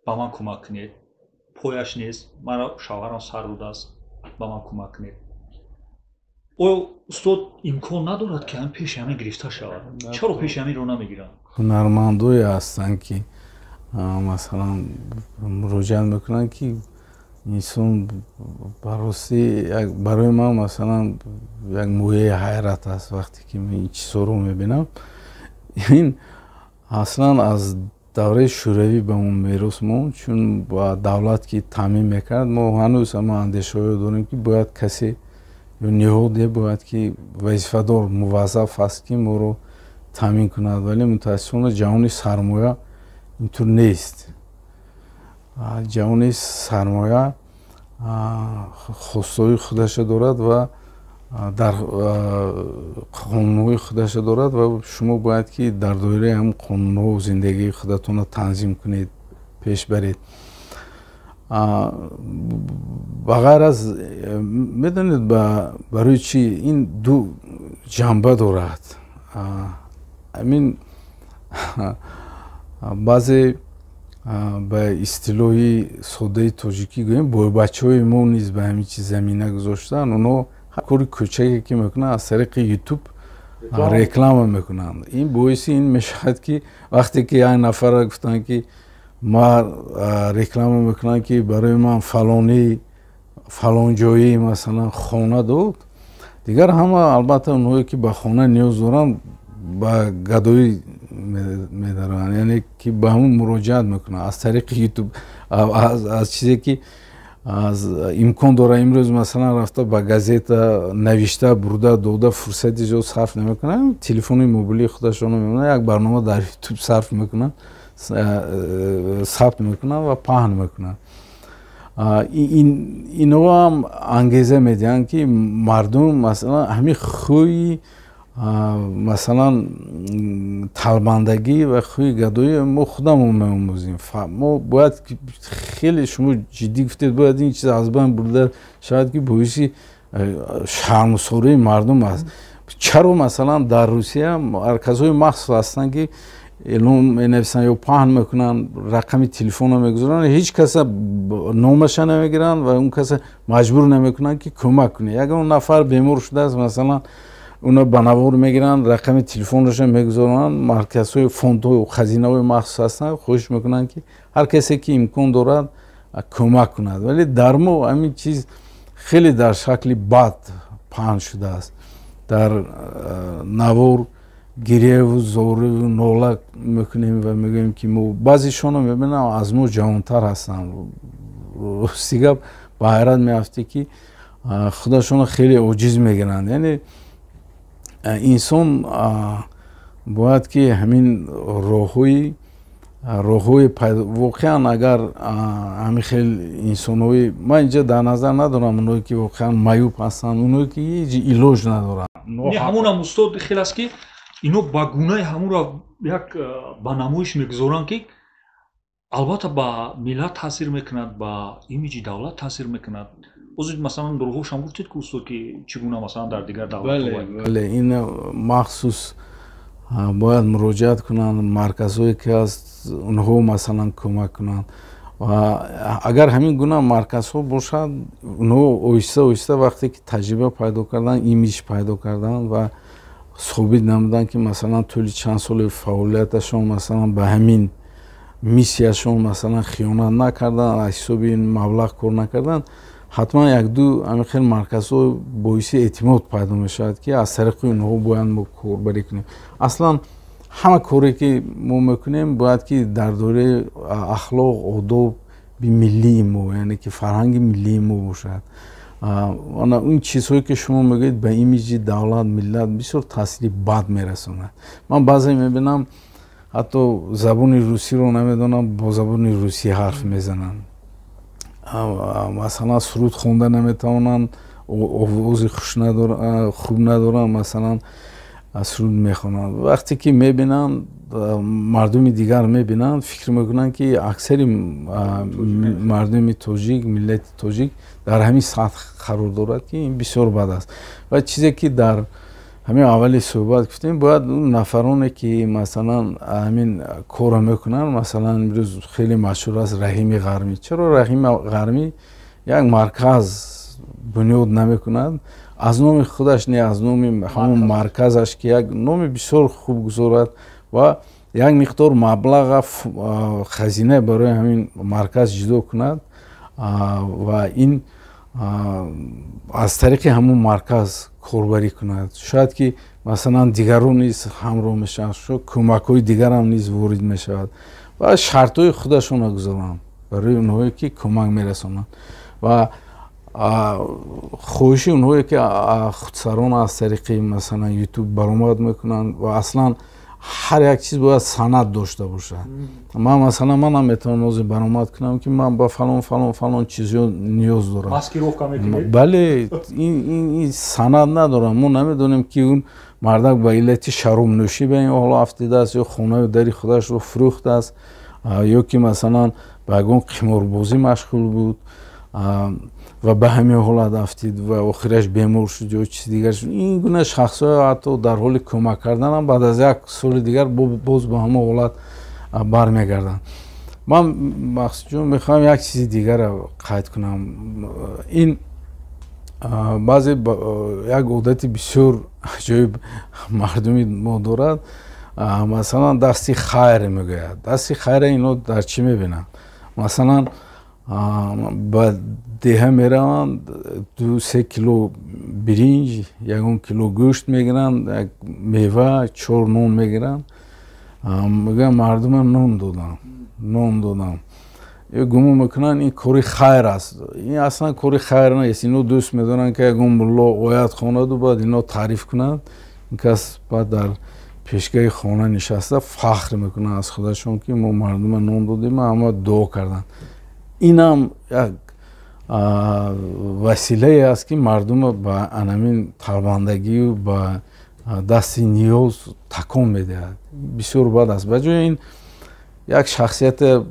«Ба ман кӯмак кунед, пояш нест, мана шавҳарам сар додааст, ба ман кӯмак кунед». Оё, устод, имкон надорад, ки ҳамин пеши ҳамин гирифта шавад? Чаро пеши ҳаминро намегиранд? Ҳунармандое ҳастанд, ки масалан муроҷиат мекунанд, ки инсон ба ростӣ барои ман масалан як мояи ҳайрат аст, вақте ки ин чизҳоро мебинам. Ин аслан аз давраи Шӯравӣ ба мо мерос монд, чун ба давлат ки таъмин мекард, мо ҳанӯз ҳама андешаҳое дорем, ки бояд касе ё ниҳоде бояд, ки вазифадор, муваззаф аст, ки моро таъмин кунад. Вале мутаассифона ҷаҳони сармоя интур нест. Ҷаҳони сармоя хостаҳои худаша дорад ва дар қонунҳои худаша дорад ва шумо бояд ки дар доираи ҳамн қонунҳо зиндагии худатонро танзим кунед, пеш баред. Ба ғайр аз, медонед, барои чӣ ин ду ҷанба дорад? Ҳамин баъзе, ба истилоҳи содаи тоҷикӣ гӯем, бойбачаҳои мо низ ба ҳамин чиз замина гузоштаанд. Онҳо ҳар кори кӯчаке ки мекунанд, аз тариқи Ютуб реклама мекунанд. Ин боиси ин мешавад, ки вақте ки як нафарро гуфтанд, ки ма реклама мекунанд, ки барои ман фалонӣ фалонҷоӣ масалан хона дод, дигар ҳама, албатта, онҳое ки ба хона ниёз доранд, ба гадоӣ медароянд, яъне ки ба ҳамун муроҷиат мекунанд аз тариқи Ютуб, аз чизе ки аз имкон дора. Имрӯз масалан рафта ба газета навишта бурда дода фурсати зиёд сарф намекунанд. Телефони мобилии худашонро мемонанд, як барнома дар Ютуб сарф мекунанд, сабт мекунанд ва паҳн мекунанд. Инҳоам ангеза медиҳанд, ки мардум масалан ҳамин хӯи, масалан, талбандагӣ ва хӯи гадоӣ мо худамон меомӯзем. Мо бояд, хеле шумо ҷиддӣ гуфтед, бояд ин чиз аз байн бурда шавад, ки боиси шармсории мардум аст. Чаро масалан дар Русия марказҳои махсус ҳастанд, ки эълон менависанд ё паҳн мекунанд, рақами телефонро мегузоранд, ҳеҷ каса номаша намегиранд ва он каса маҷбур намекунанд, ки кӯмак кунед. Ягон нафар бемор шудааст, масалан, уно ба навор мегиранд, рақами телефонашро мегузоранд. Марказҳои, фондҳо, хазинаҳои махсус ҳастанд, хоҳиш мекунанд, ки ҳар касе ки имкон дорад, кӯмак кунад. Вале дар мо ҳамин чиз хеле дар шакли бад паҳн шудааст. Дар навор гиреву зориву нола мекунем ва мегӯем, ки мо баъзешонро мебинам, аз мо ҷавонтар ҳастанд. Рости гап, ба ҳайрат меафтӣ, ки худашонро хеле оҷиз мегиранд. Яъне инсон бояд ки ҳамин роҳҳои пайдо, воқеан агар ҳамин хел инсонҳои, ман инҷа дар назар надорам оное ки воқеан маъюб ҳастанд, оное ки ҳеҷ илоҷ надоранд. Ҳамонам, устод, хел аст, ки ино ба гунаи ҳамонро як ба намоиш мегузоранд, ки албатта ба миллат таъсир мекунад, ба имиҷи давлат таъсир мекунад. Ҳозир масалан роҳҳошам гуфтед ку, устод, ки чӣ гуна масалан дар дигар давлатҳо. Бале, ин махсус бояд муроҷиат кунанд, марказҳое ки аст, онҳо масалан кӯмак кунанд. Ва агар ҳамин гуна марказҳо бошад, онҳо оҳиста оҳиста вақте ки таҷриба пайдо карданд, имидж пайдо карданд ва собит намуданд, ки масалан тӯли чанд соли фаъолияташон масалан ба ҳамин миссияшон масалан хиёнат накарданд, аз ҳисоби ин маблағ кор накарданд, ҳатман якду ҳамин хел марказҳо боиси эътимод пайдо мешавад, ки аз тариқи онҳо бояд мо корбарӣ кунем. Аслан ҳама коре ки мо мекунем, бояд ки дар доираи ахлоқ, одоби миллии мо, яъне ки фарҳанги миллии мо бошад. Ана он чизҳое ки шумо мегӯед, ба имиҷи давлат, миллат бисёр таъсири бад мерасонад. Ман баъзе мебинам, ҳатто забони русиро намедонам, бо забони русӣ ҳарф мезананд, масалан суруд хонда наметавонанд, овози хуб надоранд, масалан суруд мехонанд. Вақте ки мебинанд, мардуми дигар мебинанд, фикр мекунанд, ки аксари мардуми тоҷик, миллати тоҷик дар ҳамин сатҳ қарор дорад, ки ин бисёр бад аст. Ва чизе ки дар Ҳамин аввали суҳбат гуфтем, бояд он нафароне ки масалан ҳамин корро мекунанд, масалан имрӯз хеле машҳур аст Раҳими Ғармӣ. Чаро Раҳими Ғармӣ як марказ бунёд намекунад аз номи худаш, не аз номи ҳамон марказаш, ки як номи бисёр хуб гузорад ва як миқдор маблаға хазина барои ҳамин марказ ҷудо кунад ва ин аз тариқи ҳамон марказ корбарӣ кунад. Шояд ки масалан дигарон низ ҳамроҳ мешаванд, кӯмакҳои дигарам низ ворид мешавад ва шартҳои худашонро гузоранд барои онҳое ки кӯмак мерасонанд ва хоҳиши онҳое ки худсарона аз тариқи масалан ютуб баромад мекунанд ва аслан ҳар як чиз бояд санад дошта бошад. Ман масалан манам метавонам ҳозир баромад кунам ки ман ба фалон фалон фалон чизҳо ниёз дорам. Маскировка мекунед? Бале, ин санад надорам. Мо намедонем ки он мардак ба иллати шаробнӯшӣ ба ин ҳоло афтидааст ё хонаю дари худашро фурӯхтааст ё ки масалан ба ягон қиморбозӣ машғул буд ва ба ҳамин ҳолат афтид ва охираш бемор шуд ё чизи дигар шуд. Ин гуна шахсҳо ҳатто дар ҳоли кӯмак карданам баъд аз як соли дигар боз ба ҳамон ҳолат бармегарданд. Ман Мақсудҷон мехоҳам як чизи дигарро қайд кунам. Ин баъзе як одати бисёр аҷоиб мардуми мо дорад. Масалан дасти хайр мегӯяд. Дасти хайра ино дар чӣ мебинанд? Масалан ба деҳа мераванд, 2-3 кило биринҷ, ягон кило гӯшт мегиранд, як мева, 4 нон мегиранд. Мегӯянд мардума нон додам, нон додам. Гумон мекунанд ин кори хайр аст. Ин аслан кори хайр нест. Ино дӯст медоранд ки ягон мулло оят хонаду баъд ино таъриф кунанд. Ин кас баъд дар пешгаҳи хона нишаста фахр мекунанд аз худашон ки мо мардума нон додем, ҳама дуо карданд. Инам як василае аст ки мардума ба анамин талбандагию ба дасти ниёз такон медиҳад. Бисёр бад аст. Ба ҷои ин як шахсияте,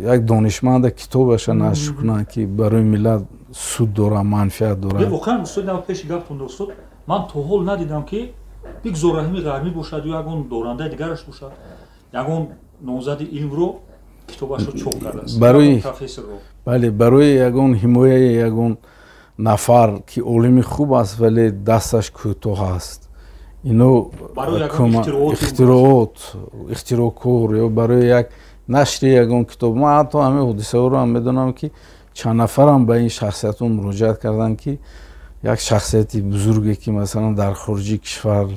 як донишманда китобаша нашр кунанд ки барои миллат суд дорад, манфиат дорад. Воқеан устод, нав пеши гаптон устод, ман то ҳол надидам ки бигзор Раҳими Ғармӣ бошад ё ягон дорандаи дигараш бошад, ягон номзади илмро китобашро чоп кардааст. Барои бале, барои ягон ҳимояи ягон нафар ки олими хуб аст, вале дасташ кӯтоҳ аст. Ино ихтироот, ихтироъкор ё барои як нашри ягон китоб. Ман ҳатто ҳамин ҳодисаҳоро ҳам медонам ки чанд нафарам ба ин шахсиятҳо муроҷиат карданд ки як шахсияти бузурге ки масалан дар хориҷи кишвар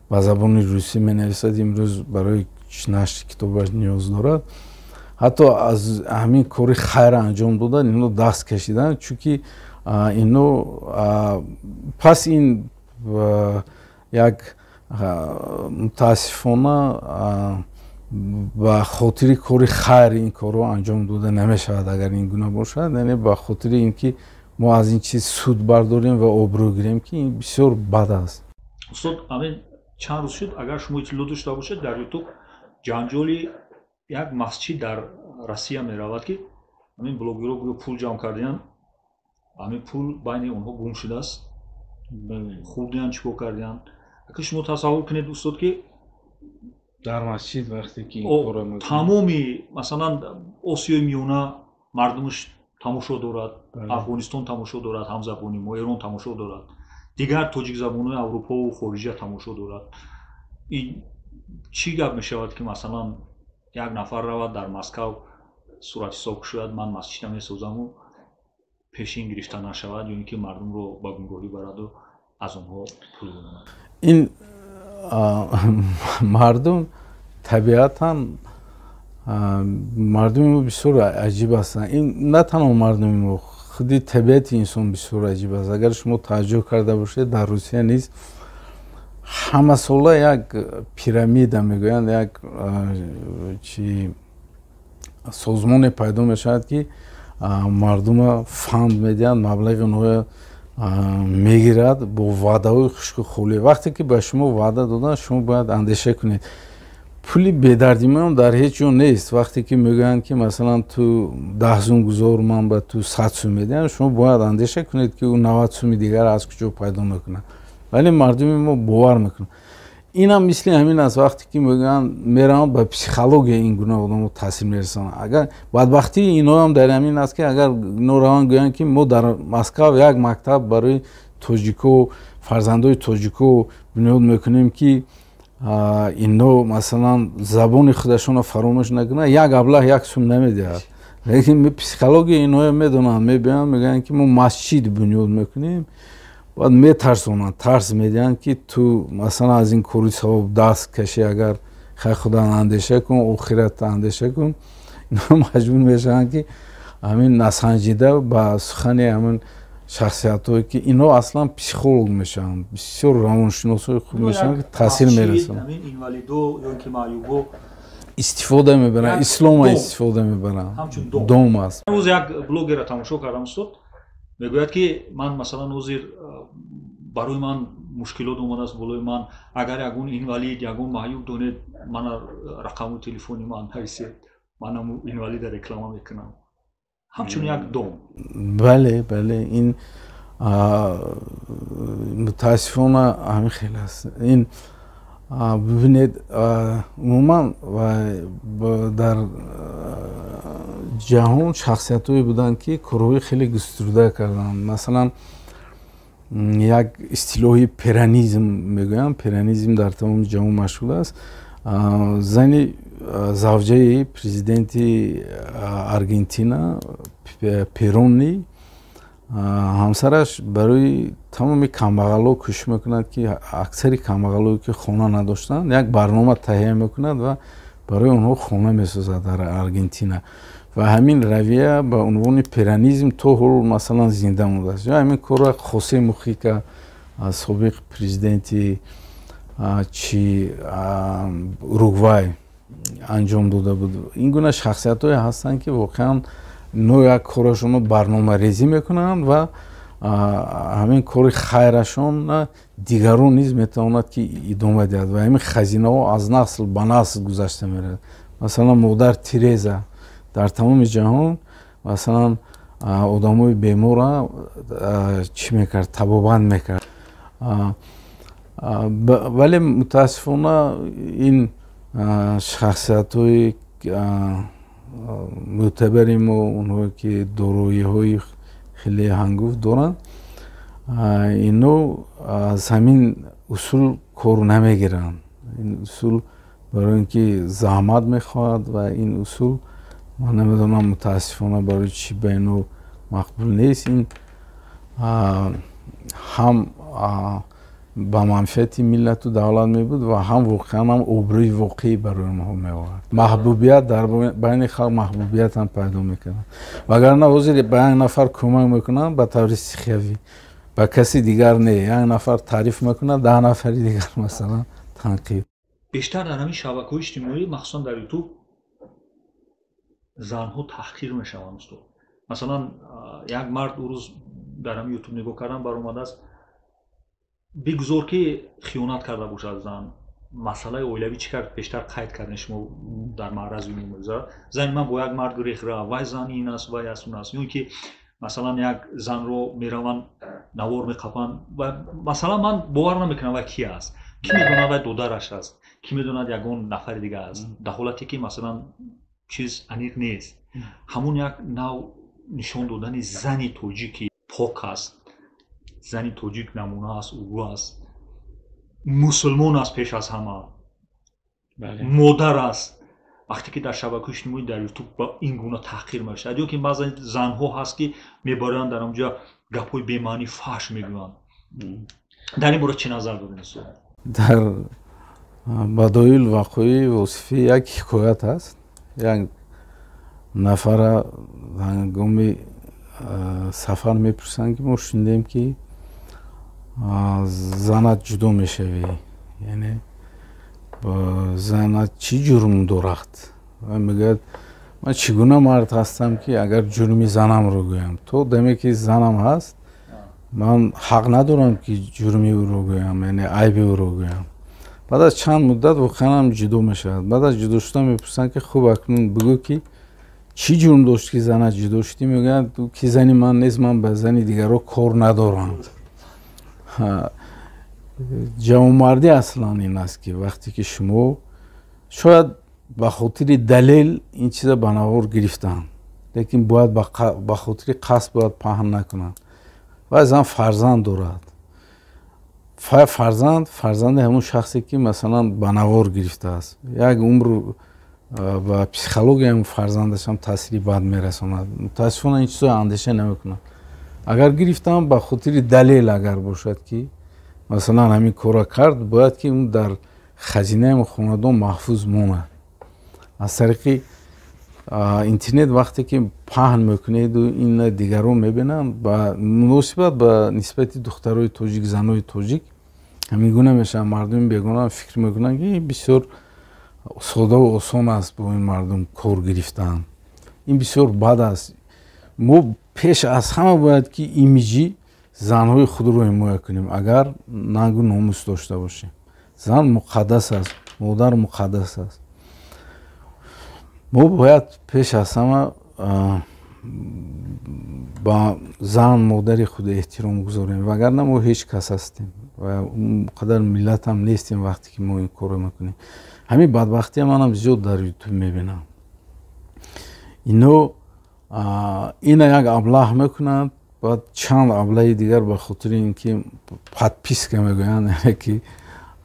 ба забони русӣ менависад, имрӯз барои нашри китобаш ниёз дорад. Ҳатто аз ҳамин кори хайр анҷом додан ино даст кашиданд, чунки ино пас ин як мутаассифона ба хотири кори хайр ин корро анҷом дода намешавад агар ин гуна бошад. Яъне ба хотири ин ки мо аз ин чиз суд бардорем ва обрӯ гирем, ки ин бисёр бад аст. Устод, ҳамин чанд рӯз шуд, агар шумо иттилоъ дошта бошед, дар ютуб ҷанҷоли як масҷид дар Россия меравад ки ҳамин блогерҳо гӯё пул ҷамъ кардиянд, ҳамин пул байни онҳо гум шудааст, хӯрдиянд, чӣ кор кардиянд. Ака шумо тасаввур кунед устод ки дар масҷид вақте ки тамоми масалан Осиёи Миёна мардумаш тамошо дорад, Афғонистон тамошо дорад, ҳамзабони мо Эрон тамошо дорад, дигар тоҷикзабонҳои Аврупову хориҷа тамошо дорад. Ин чӣ гап мешавад ки масалан як нафар равад дар Москав суратҳисоб кушояд, ман масҷида месозаму пешин гирифта нашавад ё ин ки мардумро ба гумроҳӣ бараду аз онҳо пул гирад? Ин мардум табиатан мардуми мо бисёр аҷиб ҳастанд. Ин на танҳо мардуми мо, худи табиати инсон бисёр аҷиб аст. Агар шумо таваҷҷӯҳ карда бошед, дар Русия низ ҳамасола як пирамида мегӯянд, як чи созмоне пайдо мешавад ки мардума фанд медиҳанд, маблағи онҳоя мегирад бо ваъдаҳои хушку холӣ. Вақте ки ба шумо ваъда доданд, шумо бояд андеша кунед. Пули бедардимон дар ҳеҷ ҷо нест. Вақте ки мегӯянд ки масалан ту 10 сум гузор, ман ба ту 100 сум медиҳам, шумо бояд андеша кунед ки ӯ 90 суми дигар аз куҷо пайдо мекунад. Вале мардуми мо бовар мекунанд. Инам мисли ҳамин аст, вақте ки мегӯянд, мераванд, ба психология ин гуна одамо таъсир мерасонанд. Агар бадбахтии инҳоам дар ҳамин аст, ки агар ино раванд, гӯянд, ки мо дар Москав як мактаб барои тоҷико, фарзандои тоҷико бунёд мекунем, ки ино масалан забони худашонро фаромӯш накунанд, як аблаҳ як сум намедиҳад. Лекин психология инҳоя медонанд, мебиёянд, мегӯянд, ки мо масҷид бунёд мекунем, баъд метарсонанд, тарс медиҳанд, ки ту масалан аз ин кори савоб даст кашӣ, агар хай худа андеша кун, охират андеша кун. Инҳо маҷбур мешаванд, ки ҳамин насанҷида ба сухани ҳамин шахсиятҳое, ки инҳо аслан психолог мешаванд, бисёр равоншиносҳои хуб мешаванд, ки таъсир мерасонанд, истифода мебаранд, ислома истифода мебаранд, дом аст. Рӯз як блогера тамошо кардам, устод, мегӯяд, ки ман масалан ҳозир барои ман мушкилот омадааст болои ман, агар ягон инвалид, ягон маъюб донед, мана рақаму телефони ман нависед, манам инвалида реклама мекунам, ҳамчун як дом. Бале, ин мутаассифона ҳамин хел аст. Ин бибинед, умуман дар ҷаҳон шахсиятҳое буданд, ки корҳои хеле густурда карданд. Масалан, як истилоҳи перонизм мегӯям, перонизм дар тамоми ҷаҳон машҳур аст. Зани завҷаи президенти Аргентина Перони, ҳамсараш барои тамоми камбағалҳо кӯшиш мекунад, ки аксари камбағалҳое, ки хона надоштанд, як барнома таҳия мекунад ва барои онҳо хона месозад дар Аргентина. Ва ҳамин равия ба унвони перонизм то ҳол масалан зинда мондааст. Ё ҳамин корро Хосе Мухика, собиқ президенти чи Уругвай, анҷом дода буд. Ин гуна шахсиятҳое ҳастанд, ки воқеан но як корашонро барномарезӣ мекунанд ва ҳамин кори хайрашон дигарон низ метавонад, ки идома диҳад, ва ҳамин хазинаҳо аз насл ба насл гузашта меравад. Масалан, модар Тереза дар тамоми ҷаҳон масалан одамои беморра чӣ мекард? Табобат мекард. Вале мутаассифона ин шахсиятҳои мӯътабари мо, онҳое ки дороиҳои хеле ҳангуфт доранд, ино аз ҳамин усул кор намегиранд. Ин усул барои ин ки заҳмат мехоҳад ва ин усул ман намедонам, мутаассифона барои чӣ ба ино мақбул нест. Ин ҳам ба манфиати миллату давлат мебуд ва ҳам воқеан ҳам обрӯи воқеӣ барои онҳо меовард, маҳбубият дар байни халқ, маҳбубият ҳам пайдо мекарданд. Вагарна ҳозир ба як нафар кӯмак мекунанд ба таври стихиявӣ, ба каси дигар не. Як нафар таъриф мекунад, 10 нафари дигар масалан танқид. Бештар дар ҳамин шабакаҳои иҷтимоӣ, махсусан дар Ютуб, занҳо таҳқир мешаванд, устод. Масалан, як мард ӯ рӯз дар ҳамин Ютуб нигоҳ кардам, баромадааст: бигузор, ки хиёнат карда бошад зан, масъалаи оилавӣ чӣ кард, пештар қайд кардем, шумо дар маърази умум мегузарад, зани ман бо як мард гурехт рафт, вай зан ин аст, вай аст, он аст. Ё ин ки масалан як занро мераванд, навор меқапанд ва масалан ман бовар намекунам, вай ки аст, кӣ медонад, вай додараш аст, кӣ медонад, ягон нафари дига аст, дар ҳолате ки масалан чиз аниқ нест. Ҳамон як нав нишон додани зани тоҷики пок аст, зани тоҷик намуна аст, угӯ аст, мусулмон аст, пеш аз ҳама модар аст. Вақте ки дар шабакаҳои иҷтимоӣ, дар Ютуб ба ин гуна таҳқир мешавад, ё ки баъзе занҳо ҳаст, ки мебаранд, дар онҷа гапҳои бемаънӣ фаҳш мегӯянд, дар ин бора чӣ назар доред, устод? Дар Бадоил вақои Восифӣ як ҳикоят ҳаст. Як нафара ҳангоми сафар мепурсанд, ки мо шунидем, ки занат ҷудо мешавӣ, яъне занат чӣ ҷурм дорад? Мегӯяд: ман чӣ гуна мард ҳастам, ки агар ҷурми занамро гӯям? То даме ки занам ҳаст, ман ҳақ надорам, ки ҷурми ӯро гӯям, яъне айби ӯро гӯям. Баъд аз чанд муддат воқеан ҳам ҷудо мешавад. Баъд аз ҷудо шудан мепурсанд, ки хуб, акнун бигӯ, ки чӣ ҷурм дошт, ки занат ҷудо шудӣ? Мегӯяд, ки зани ман нест, ман ба зани дигарро кор надорам. Ҷавонмардӣ аслан ин аст, ки вақте ки шумо шояд ба хотири далел ин чиза ба навор гирифтанд, лекин бояд ба хотири қасд бояд паҳн накунанд. Вай зан фарзанд дорад, фарзанд фарзанди ҳамон шахсе, ки масалан ба навор гирифтааст, як умр ба психологияи ҳамон фарзандашам таъсири бад мерасонад. Мутаассифона, ин чизҳо андеша намекунанд. Агар гирифтам, ба хотири далел агар бошад, ки масалан ҳамин корро кард, бояд ки он дар хазинаи хонадон маҳфуз монад. Аз тариқи интернет вақте ки паҳн мекунеду ин дигарон мебинанд, ба муносибат ба нисбати духтарои тоҷик, занои тоҷик ҳамин гуна мешаванд. Мардуми бегона фикр мекунанд, ки бисёр содаву осон аст бо ин мардум кор гирифтан. Ин бисёр бад аст. Мо пеш аз ҳама бояд ки имиҷи занҳои худро ҳимоя кунем. Агар нангу номус дошта бошем, зан муқаддас аст, модар муқаддас аст. Мо бояд пеш аз ҳама ба зан, модари худ эҳтиром гузорем, вагарна мо ҳеҷ кас ҳастем ва он қадар миллатам нестем. Вақте ки мо ин корро мекунем, ҳамин бадбахтия манам зиёд дар Ютуб мебинам. Ино ина як аблаҳ мекунанд, баъд чанд аблаҳи дигар, ба хотири ин ки подписка мегӯянд, яъне ки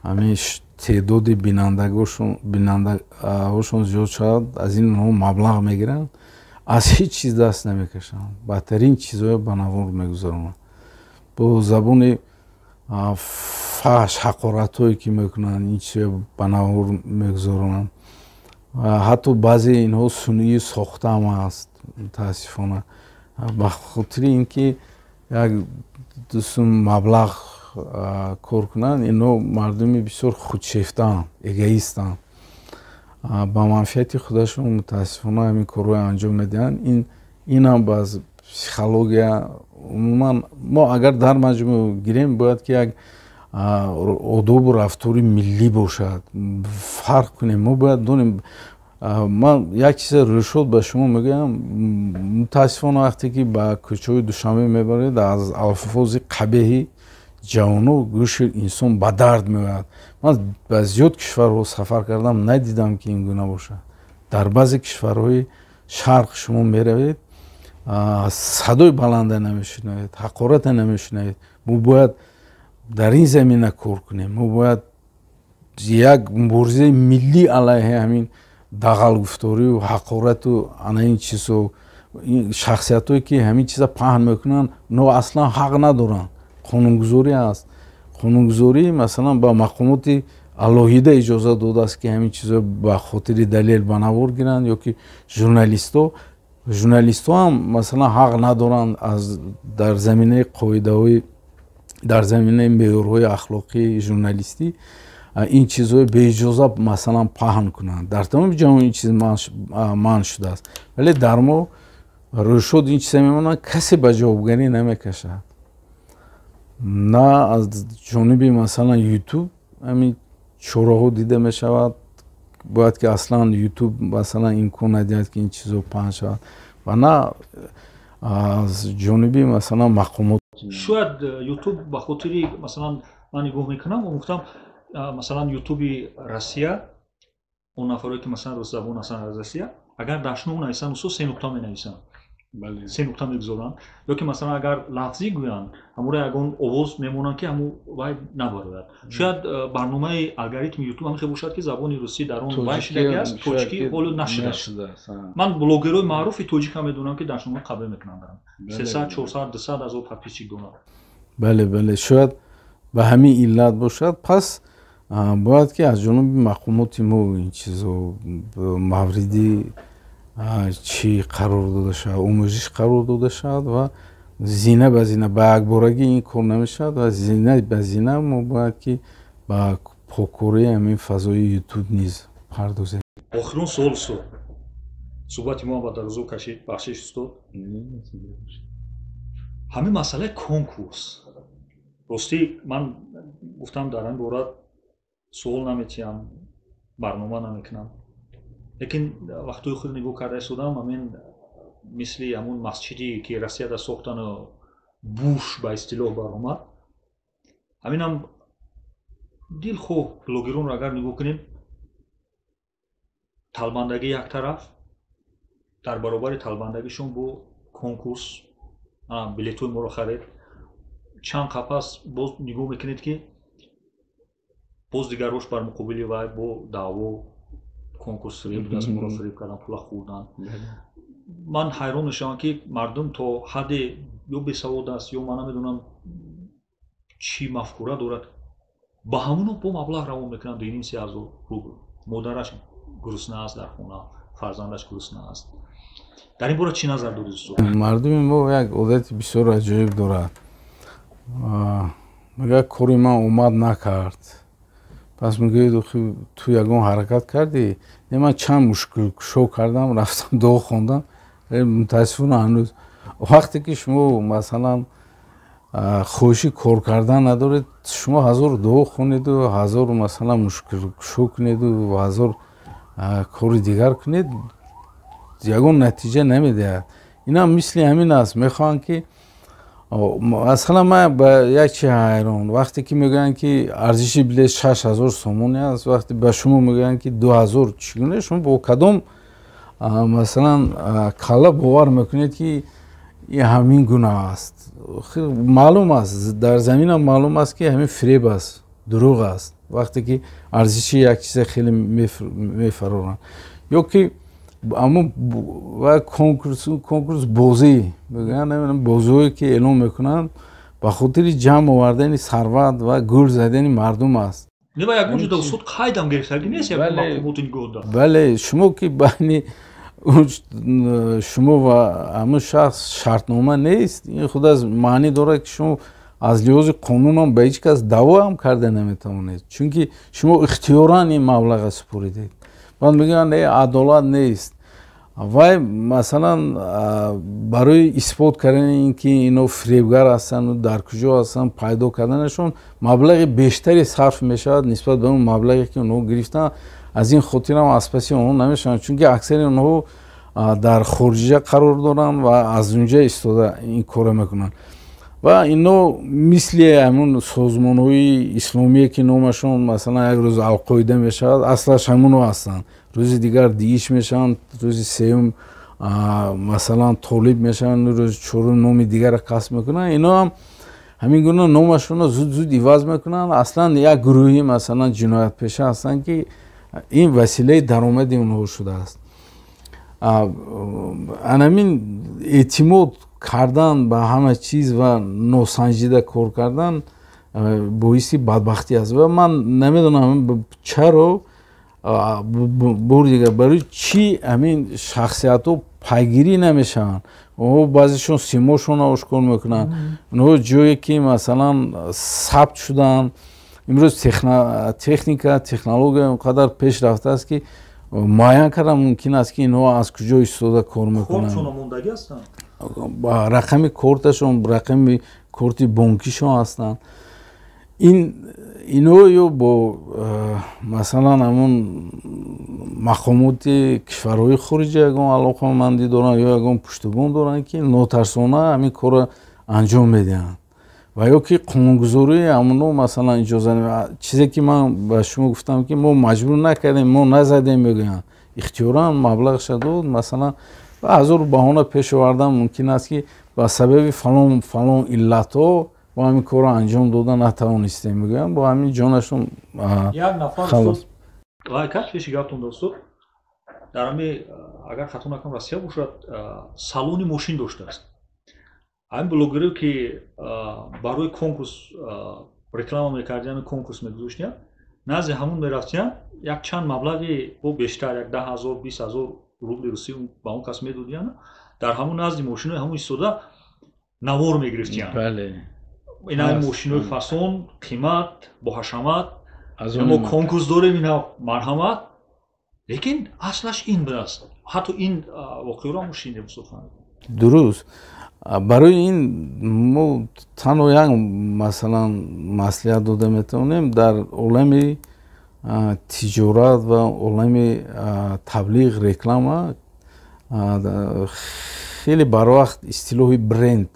ҳамин теъдоди бинандаҳошон зиёд шавад, аз ин онҳо маблағ мегиранд. Аз ҳеҷ чиз даст намекашанд, бадтарин чизҳоя ба навор мегузаронанд, бо забони фаҳш ҳақоратҳое ки мекунанд, ин чизҳоя ба навор мегузаронанд. Ҳатто баъзе инҳо сунъӣ сохтаам аст, мутаассифона, ба хотири ин ки як дусум маблағ кор кунанд. Ино мардуми бисёр худшефтаанд, эгоистанд, ба манфиати худашон мутаассифона ҳамин корҳоро анҷом медиҳанд. Инам ба психология умуман мо агар дар маҷмӯъ гирем, бояд ки як одобу рафтори миллӣ бошад, фарқ кунем. Мо бояд донем. Ман як чиза рӯшод ба шумо мегӯям: мутаассифона, вақте ки ба кӯчаҳои Душанбе мебаред, аз алфози қабеҳи ҷавоно гӯши инсон ба дард меояд. Ман ба зиёд кишварҳо сафар кардам, надидам, ки ин гуна бошад. Дар баъзе кишварҳои шарқ шумо меравед, садои баланда намешунавед, ҳақората намешунавед. Мо бояд дар ин замина кор кунем. Мо бояд як муборизаи миллӣ алайҳи ҳамин дағалгуфторию ҳақорату ана ин чизҳо. Шахсиятҳое, ки ҳамин чиза паҳн мекунанд, онҳо аслан ҳақ надоранд. Қонунгузорӣ аст. Қонунгузорӣ масалан ба мақомоти алоҳида иҷоза додааст, ки ҳамин чизҳо ба хотири далел ба навор гиранд, ё ки журналистҳо ҳам масалан ҳақ надоранд аз дар заминаи қоидаҳои, дар заминаи меъёрҳои ахлоқии журналистӣ ин чизҳои беиҷоза масалан паҳн кунанд. Дар тамоми ҷаҳон ин чиз манъ шудааст, вале дар мо рӯшод ин чиза мемонанд, касе ба ҷавобгарӣ намекашад. На аз ҷониби масалан Ютуб ҳамин чораҳо дида мешавад. Бояд ки аслан Ютуб масалан имкон надиҳад, ки ин чизҳо паҳн шавад, ва на аз ҷониби масалан мақомот. Шояд Ютуб ба хотири масалан ман нигоҳ мекунам, гуфтам, масалан, Ютуби Россия, он нафарое, ки масалан русзабон ҳастанд аз Россия, агар дашном нависанд, усто, се нуқта менависанд, се нуқта мегузоранд, ё ки масалан агар лафзӣ гӯянд, ҳамура ягон овоз мемонанд, ки ҳаму вай набарояд. Шояд барномаи алгоритми Ютуб ҳам хел бошад, ки забони русӣ дар он вай шидаги аст, тоҷикӣ ҳоло нашудааст. Ман блогерҳои маъруфи тоҷикам медонам, ки дашномҳои қабул мекунанд, 300, 400, 200 ҳазор подписчик доранд. Бале, шояд ба ҳамин иллат бошад. Пас бояд ки аз ҷониби мақомоти мо ин чизо мавриди чӣ қарор дода шавад, омӯзиш қарор дода шавад ва зина ба зина, ба якборагӣ ин кор намешавад, ва зина ба зина мо бояд ки ба поккории ҳамин фазои Ютуб низ пардозем. Охирон суол, устод. Суҳбати мо ба дарозо кашид, бахшиш, устод. Ҳамин масъалаи конкурс, ростӣ, ман гуфтам, дар ин бора суол наметиҳам, барнома намекунам, лекин вақтҳои худ нигоҳ карда истодам, ҳамин мисли ҳамун масҷиде, ки Россияда сохтану буш ба истилоҳ баромад, ҳаминам. Дилхоҳ блогеронро агар нигоҳ кунем, талбандагӣ як тараф, дар баробари талбандагишон бо конкурс, билетҳои моро харед, чанд қапас боз нигоҳ мекунед, ки боз дигарош бар муқобили вай бо даъво, конкурс фиреб будааст, моро фиреб кардан, пула хӯрдан. Ман ҳайрон мешавам, ки мардум то ҳадде ё бесавод аст, ё ман намедонам чӣ мафкура дорад, ба ҳамуно бо маблағ равон мекунанд, 2,5-3 ҳазор рубл. Модараш гурусна аст дар хона, фарзандаш гурусна аст. Дар ин бора чӣ назар доред, устод? Мардуми мо як одати бисёр аҷоиб дорад. Мегӯяд, кори ман омад накард. Пас мегӯяд, ту ягон ҳаракат кардӣ? Не, ман чанд мушкилкушо кардам, рафтам, дуо хондам, мутаассифона ҳанӯз. Вақте ки шумо, масалан, хоҳиши кор кардан надоред, шумо ҳазор дуо хонеду, ҳазор, масалан, мушкилкушо кунеду, ҳазор кори дигар кунед, ягон натиҷа намедиҳад. Инам мисли ҳамин аст. Мехоҳанд ки, масалан, ман ба як чи ҳайрон: вақте ки мегӯянд, ки арзиши билет 6000 сомонӣ аст, вақте ба шумо мегӯянд, ки 2000, чӣ гуна шумо бо кадом, масалан, калла бовар мекунед, ки ҳамин гуна аст? Маълум аст, дар заминам маълум аст, ки ҳамин фиреб аст, дурӯғ аст. Вақте ки арзиши як чиза хеле мефароранд ё ки аммо конкурс, бозӣ мегӯянд, намедонам, бозиҳое ки эълон мекунанд, ба хотири ҷамъ овардани сарват ва гул задани мардум аст. Не, ягон ҷода, устод, қайдам гирифтагӣ нест, як мақомоти нигоҳда. Бале, шумо ки байни шумо ва ҳамун шахс шартнома нест, ин худ аз маънӣ дорад, ки шумо аз лиҳози қонунам ба ҳеҷ кас даъво ҳам карда наметавонед, чунки шумо ихтиёран ин маблаға супоридед. Баъд мегӯянд, э, адолат нест. Вай, масалан, барои исбот кардани ин ки ино фиребгар ҳастанду дар куҷо ҳастанд, пайдо карданашон маблағи бештаре сарф мешавад нисбат ба он маблағе, ки онҳо гирифтанд. Аз ин хотирам аз паси онҳо намешаванд, чунки аксари онҳо дар хориҷа қарор доранд ва аз унҷа истода ин корро мекунанд. Ва ино мисли ҳамун созмонҳои исломие, ки номашон, масалан, як рӯз Алқоида мешавад, аслаш ҳамуно ҳастанд, рӯзи дигар ДИИШ мешаванд, рӯзи сеюм, масалан, Толиб мешаванд, рӯзи чорум номи дигарро касб мекунанд. Ино ҳам ҳамин гуна номашонро зуд зуд иваз мекунанд. Аслан як гурӯҳи, масалан, ҷиноятпеша ҳастанд, ки ин василаи даромади онҳо шудааст. Анамин эътимод кардан ба ҳама чиз ва носанҷида кор кардан боиси бадбахтӣ аст. Ва ман намедонам, чаро, бори дигар, барои чӣ ҳамин шахсиятҳо пайгирӣ намешаванд. Онҳо баъзешон симошонро ошкор мекунанд, онҳо ҷое ки, масалан, сабт шуданд. Имрӯз техника, технология он қадар пеш рафтааст, ки муайян кардан мумкин аст, ки инҳо аз куҷо истода кор мекунанд. Рақами корташон, рақами корти бонкишон ҳастанд. Ин ино ё бо, масалан, ҳамун мақомоти кишварҳои хориҷа ягон алоқамандӣ доранд ё ягон пуштубон доранд, ки нотарсона ҳамин корро анҷом медиҳанд, ва ё ки қонунгузории ҳамуно, масалан, иҷоза. Чизе ки ман ба шумо гуфтам, ки мо маҷбур накардем, мо назадем, мегӯянд, ихтиёран маблағша дод. Масалан, ва ҳазор баҳона пеш овардан мумкин аст, ки ба сабаби фалон фалон иллатҳо мо ҳамин корро анҷом дода натавонистем, мегӯям, бо ҳамин ҷонашон. Як нафар вай кард пеши гаптон, устод, дар ҳами, агар хато накунам, Россия бошад, салони мошин доштааст. Ҳамин блогере, ки барои конкурс реклама мекардиям, конкурс мегузоштиям, назди ҳамун мерафтиям, як чанд маблағи бо бештар, як 10 000, 20 000 рубли русӣ ба он кас медодиян, дар ҳамун назди мошинои ҳамун истода навор мегирифтиян. Ина мошинои фасон, қимат, бо ҳашамат, мо конкурс дорем, ина марҳамат. Лекин аслаш ин будааст. Ҳатто ин воқеаро мо шинидем, устод. Дуруст. Барои ин мо танҳо як, масалан, маслиҳат дода метавонем. Дар олами тиҷорат ва олами таблиғ, реклама хеле барвақт истилоҳи бренд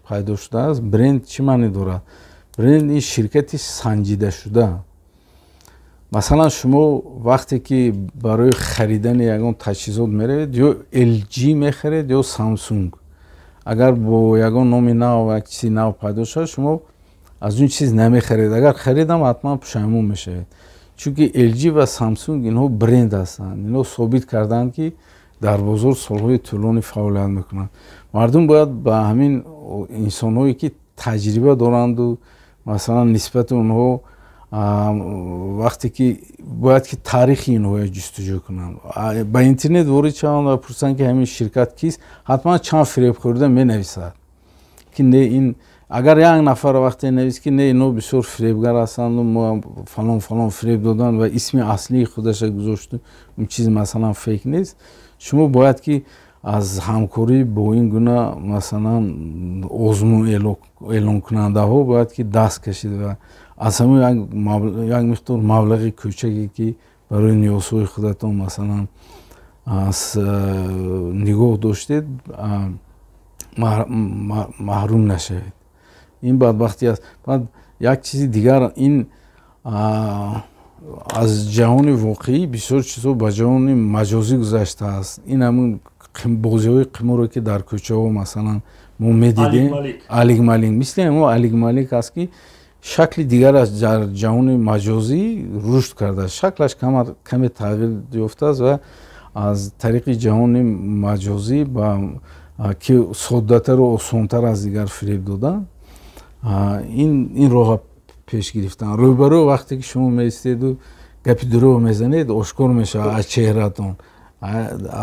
пайдо шудааст. Бренд чӣ маъне дорад? Бренд ин ширкати санҷидашуда. Масалан, шумо вақте ки барои харидани ягон таҷҳизот меравед, ё LG мехаред, ё Samsung. Агар бо ягон номи нав, як чизи нав пайдо шавад, шумо аз он чиз намехаред. Агар харидам, ҳатман пушаймон мешавед. Чунки LG ва Samsung инҳо бренд ҳастанд. Инҳо собит карданд, ки дар бозор солҳои тӯлонӣ фаъолият мекунанд. Мардум бояд ба ҳамин инсонҳое, ки таҷриба доранду, масалан, нисбати онҳо вақте ки бояд ки таърихи инҳоя ҷустуҷӯ кунанд, ба интернет ворид шаванд ва пурсанд, ки ҳамин ширкат кист. Ҳатман чанд фиребхӯрда менависад, ки не, ин агар як нафар вақте навист, ки не, ино бисёр фиребгар ҳастанд, мо фалон фалон фиреб додан ва исми аслии худаша гузошту, он чиз, масалан, фейк нест. Шумо бояд ки аз ҳамкорӣ бо ин гуна, масалан, озмун эълонкунандаҳо бояд ки даст кашид ва аз ҳамин як миқдор маблағи кӯчаке, ки барои ниёзҳои худатон, масалан, нигоҳ доштед, маҳрум нашавед. Ин бадбахтӣ аст. Баъд як чизи дигар: ин аз ҷаҳони воқеӣ бисёр чизҳо ба ҷаҳони маҷозӣ гузаштааст. Ин ҳамун бозиҳои қиморе, ки дар кӯчаҳо, масалан, мо медидем, алик малик, мисли ҳамон алик малик аст, ки шакли дигараш дар ҷаҳони маҷозӣ рушд кардааст, шаклаш каме тағйир ёфтааст ва аз тариқи ҷаҳони маҷозӣ, ба ки соддатару осонтар аз дигар фиреб додан, ин роҳа пеш гирифтан. Рӯбарӯ вақте ки шумо меистеду гапи дурӯғ мезанед, ошкор мешавад аз чеҳратон.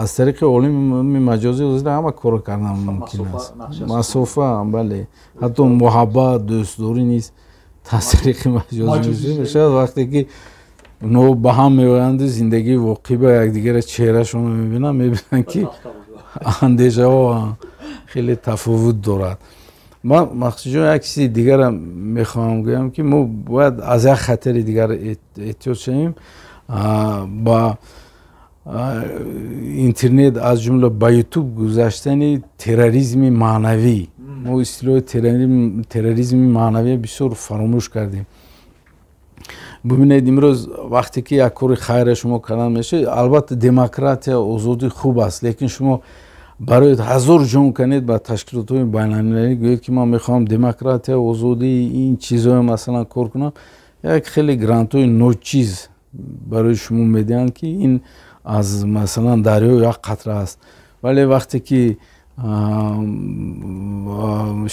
Аз тариқи олами маҷозӣ ҳозир ҳама корро кардан мумкин аст. Масофа, бале, ҳатто муҳаббат, дӯстдорӣ низ аз тариқи маҷозӣ мешавад. Вақте ки онҳо ба ҳам меоянду зиндагии воқеӣ ба якдигара чеҳрашонро мебинанд, мебинанд, ки андешаҳо хеле тафовут дорад. Ман, Махсуҷон, як чизи дигара мехоҳам гӯям, ки мо бояд аз як хатари дигар эҳтиёт шавем. Ба интернет, аз ҷумла ба Ютуб гузаштани терроризми маънавӣ. Мо истилоҳи терроризми маънавӣ бисёр фаромӯш кардем. Бубинед, имрӯз вақте ки як кори хайра шумо кардан мешавед, албатта, демократия, озодӣ хуб аст, лекин шумо барои ҳазор ҷон канед, ба ташкилотҳои байналмилалӣ гӯед, ки ман мехоҳам демократия, озодӣ, ин чизҳое, масалан, кор кунам, як хеле грантҳои ночиз барои шумо медиҳанд, ки ин аз, масалан, дарёи як қатра аст. Вале вақте ки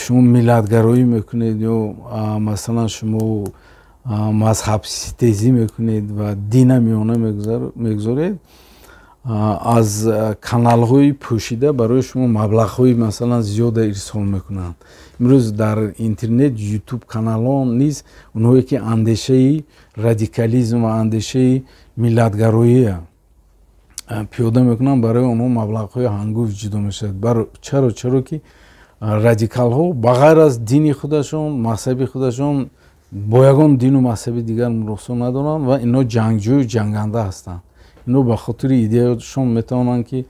шумо миллатгароӣ мекунед ё, масалан, шумо мазҳабситезӣ мекунед ва дина миёна мегузоред, аз каналҳои пӯшида барои шумо маблағҳои, масалан, зиёда ирсол мекунанд. Имрӯз дар интернет, Ютуб каналҳо низ онҳое, ки андешаи радикализм ва андешаи миллатгароия пиёда мекунанд, барои онҳо маблағҳои ҳангуфт ҷудо мешавад. Чаро? Чаро ки радикалҳо ба ғайр аз дини худашон, мазҳаби худашон, бо ягон дину мазҳаби дигар муросо надоранд ва инҳо ҷангҷӯю ҷанганда ҳастанд. Инҳо ба хотири идеяшон метавонанд, ки,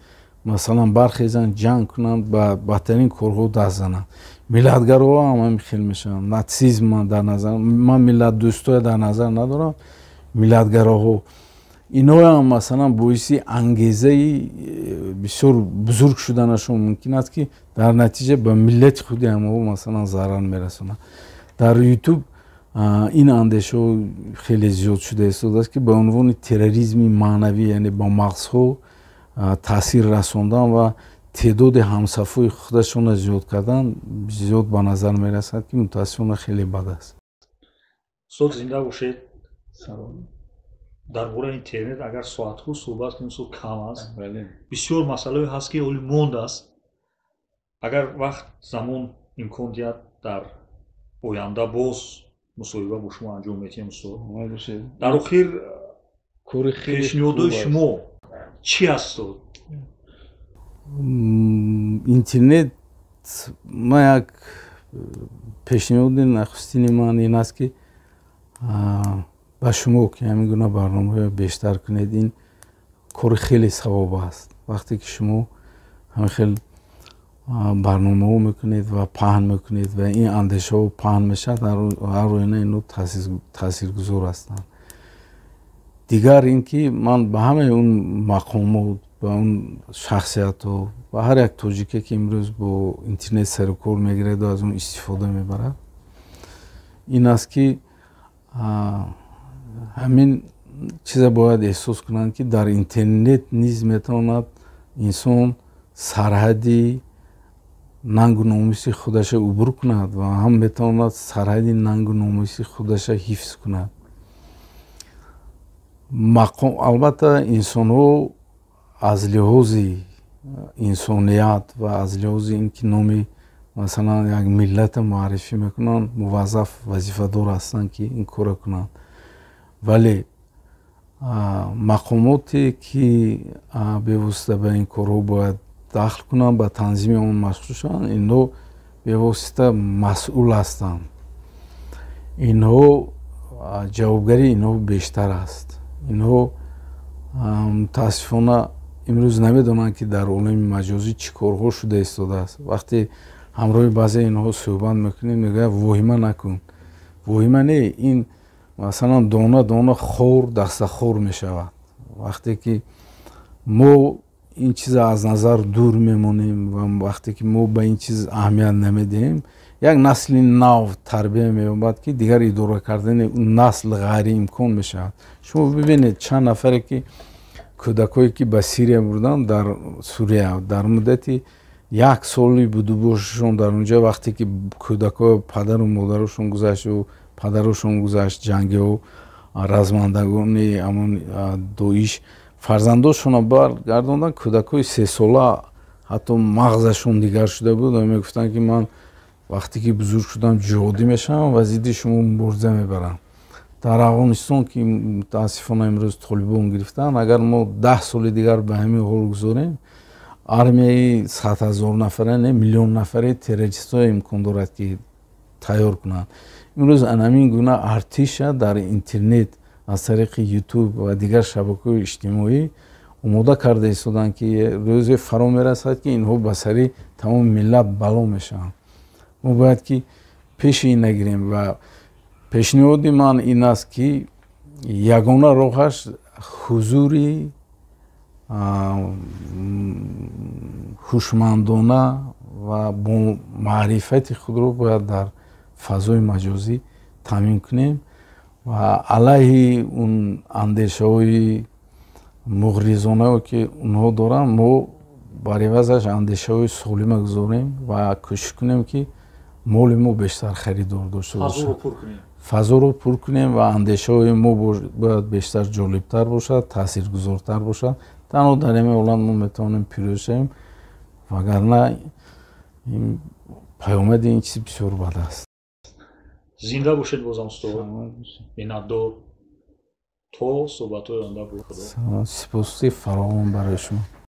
масалан, бархезанд, ҷанг кунанд, ба бадтарин корҳо даст зананд. Миллатгароҳо ҳам ҳамин хел мешаванд. Натсизм ман дар назар, ман миллатдӯстоя дар назар надорам, миллатгароҳо, инҳоам, масалан, боиси ангезаи бисёр бузург шуданашон мумкин аст, ки дар натиҷа ба миллати худи ҳамаҳо, масалан, зарар мерасонанд. Дар Ютуб ин андешаҳо хеле зиёд шуда истодааст, ки ба унвони терроризми маънавӣ, яъне ба мағзҳо таъсир расондан ва теъдоди ҳамсафои худашонро зиёд кардан, зиёд ба назар мерасад, ки мутаассифона хеле бад аст. Устод, зинда бошед. Дар бораи интернет агар соатҳо суҳбат кунем, суд кам аст. Бисёр масъалаое ҳаст, ки ҳоли мондааст. Агар вақт, замон имкон диҳад, дар оянда боз мусоҳиба бо шумо анҷом медиҳем. Устод, дар охир пешниҳодҳои шумо чӣ аст, устод? Интернет, ман як пешниҳоди нахустини ман ин аст, ки ба шумо, ки ҳамин гуна барномаҳоро бештар кунед. Ин кори хеле савоб аст. Вақте ки шумо ҳамин хел барномаҳо мекунед ва паҳн мекунед ва ин андешаҳо паҳн мешавад, ҳар оина инҳо таъсиргузор ҳастанд. Дигар ин ки ман ба ҳамаи он мақомот, ба он шахсиятҳо, ба ҳар як тоҷике, ки имрӯз бо интернет сару кор мегираду аз он истифода мебарад, ин аст, ки ҳамин чиза бояд эҳсос кунанд, ки дар интернет низ метавонад инсон сарҳади нангу номуси худаша убур кунад ва ҳам метавонад сарҳади нангу номуси худаша ҳифз кунад. Мақом, албатта, инсонҳо аз лиҳози инсоният ва аз лиҳози ин ки номи, масалан, як миллата муаррифӣ мекунанд, муваззаф, вазифадор ҳастанд, ки ин корро кунанд. Вале мақомоте, ки бевосита ба ин корҳо бояд дахл кунанд, ба танзими он машғул шаванд, инҳо бевосита масъул ҳастанд. Инҳо ҷавобгарии инҳо бештар аст. Инҳо, мутаассифона, имрӯз намедонанд, ки дар олами маҷозӣ чӣ корҳо шуда истодааст. Вақте ҳамроҳи баъзе инҳо суҳбат мекунем, мегӯяд: «Воҳима накун». Воҳима не, ин, масалан, дона дона хор дастахор мешавад. Вақте ки мо ин чиза аз назар дур мемонем ва вақте ки мо ба ин чиз аҳамият намедиҳем, як насли нав тарбия меёбад, ки дигар идора кардани насл ғайриимкон мешавад. Шумо бибинед, чанд нафаре ки, кӯдакое ки ба Сирия бурданд, дар Сурия дар муддати як соли будубошашон дар онҷа, вақте ки кӯдакҳо падару модарашон гузашту падарашон гузашт, ҷангиҳо, размандагони ҳамон Доиш фарзандошонро баргардонданд, кӯдакҳои 3сола ҳатто мағзашон дигар шуда буд ва мегуфтанд, ки ман вақте ки бузург шудам, ҷиҳодӣ мешавам ва зидди шумо мубориза мебарам. Дар Афғонистон, ки мутаассифона имрӯз толибон гирифтанд, агар мо 10 соли дигар ба ҳамин ҳол гузорем, армияи 100 000 нафара не, миллион нафари террористҳо имкон дорад, ки тайёр кунанд. Имрӯз анамин гуна артиша дар интернет аз тариқи Ютуб ва дигар шабакаҳои иҷтимоӣ омода карда истоданд, ки рӯзе фаро мерасад, ки инҳо ба сари тамоми миллат бало мешаванд. Мо бояд ки пеши ин нагирем ва пешниҳоди ман ин аст, ки ягона роҳаш ҳузури ҳушмандона ва бо маърифати худро бояд дар фазои маҷозӣ таъмин кунем ва алайҳи он андешаҳои муғризонае, ки онҳо доранд, мо бар ивазаш андешаҳои солима гузорем ва кӯшиш кунем, ки моли мо бештар харидор дошта бошад, фазоро пур кунем ва андешаҳои мо бояд бештар ҷолибтар бошад, таъсиргузортар бошад. Танҳо дар ҳамин ҳолат мо метавонем пирӯз шавем, вагарна паёмади ин чиз бисёр бад аст. Зинда бошед бозам, устод, миннатдор. То суҳбатҳои оянда, бо Худо. Сипоси фаровон барои шумо.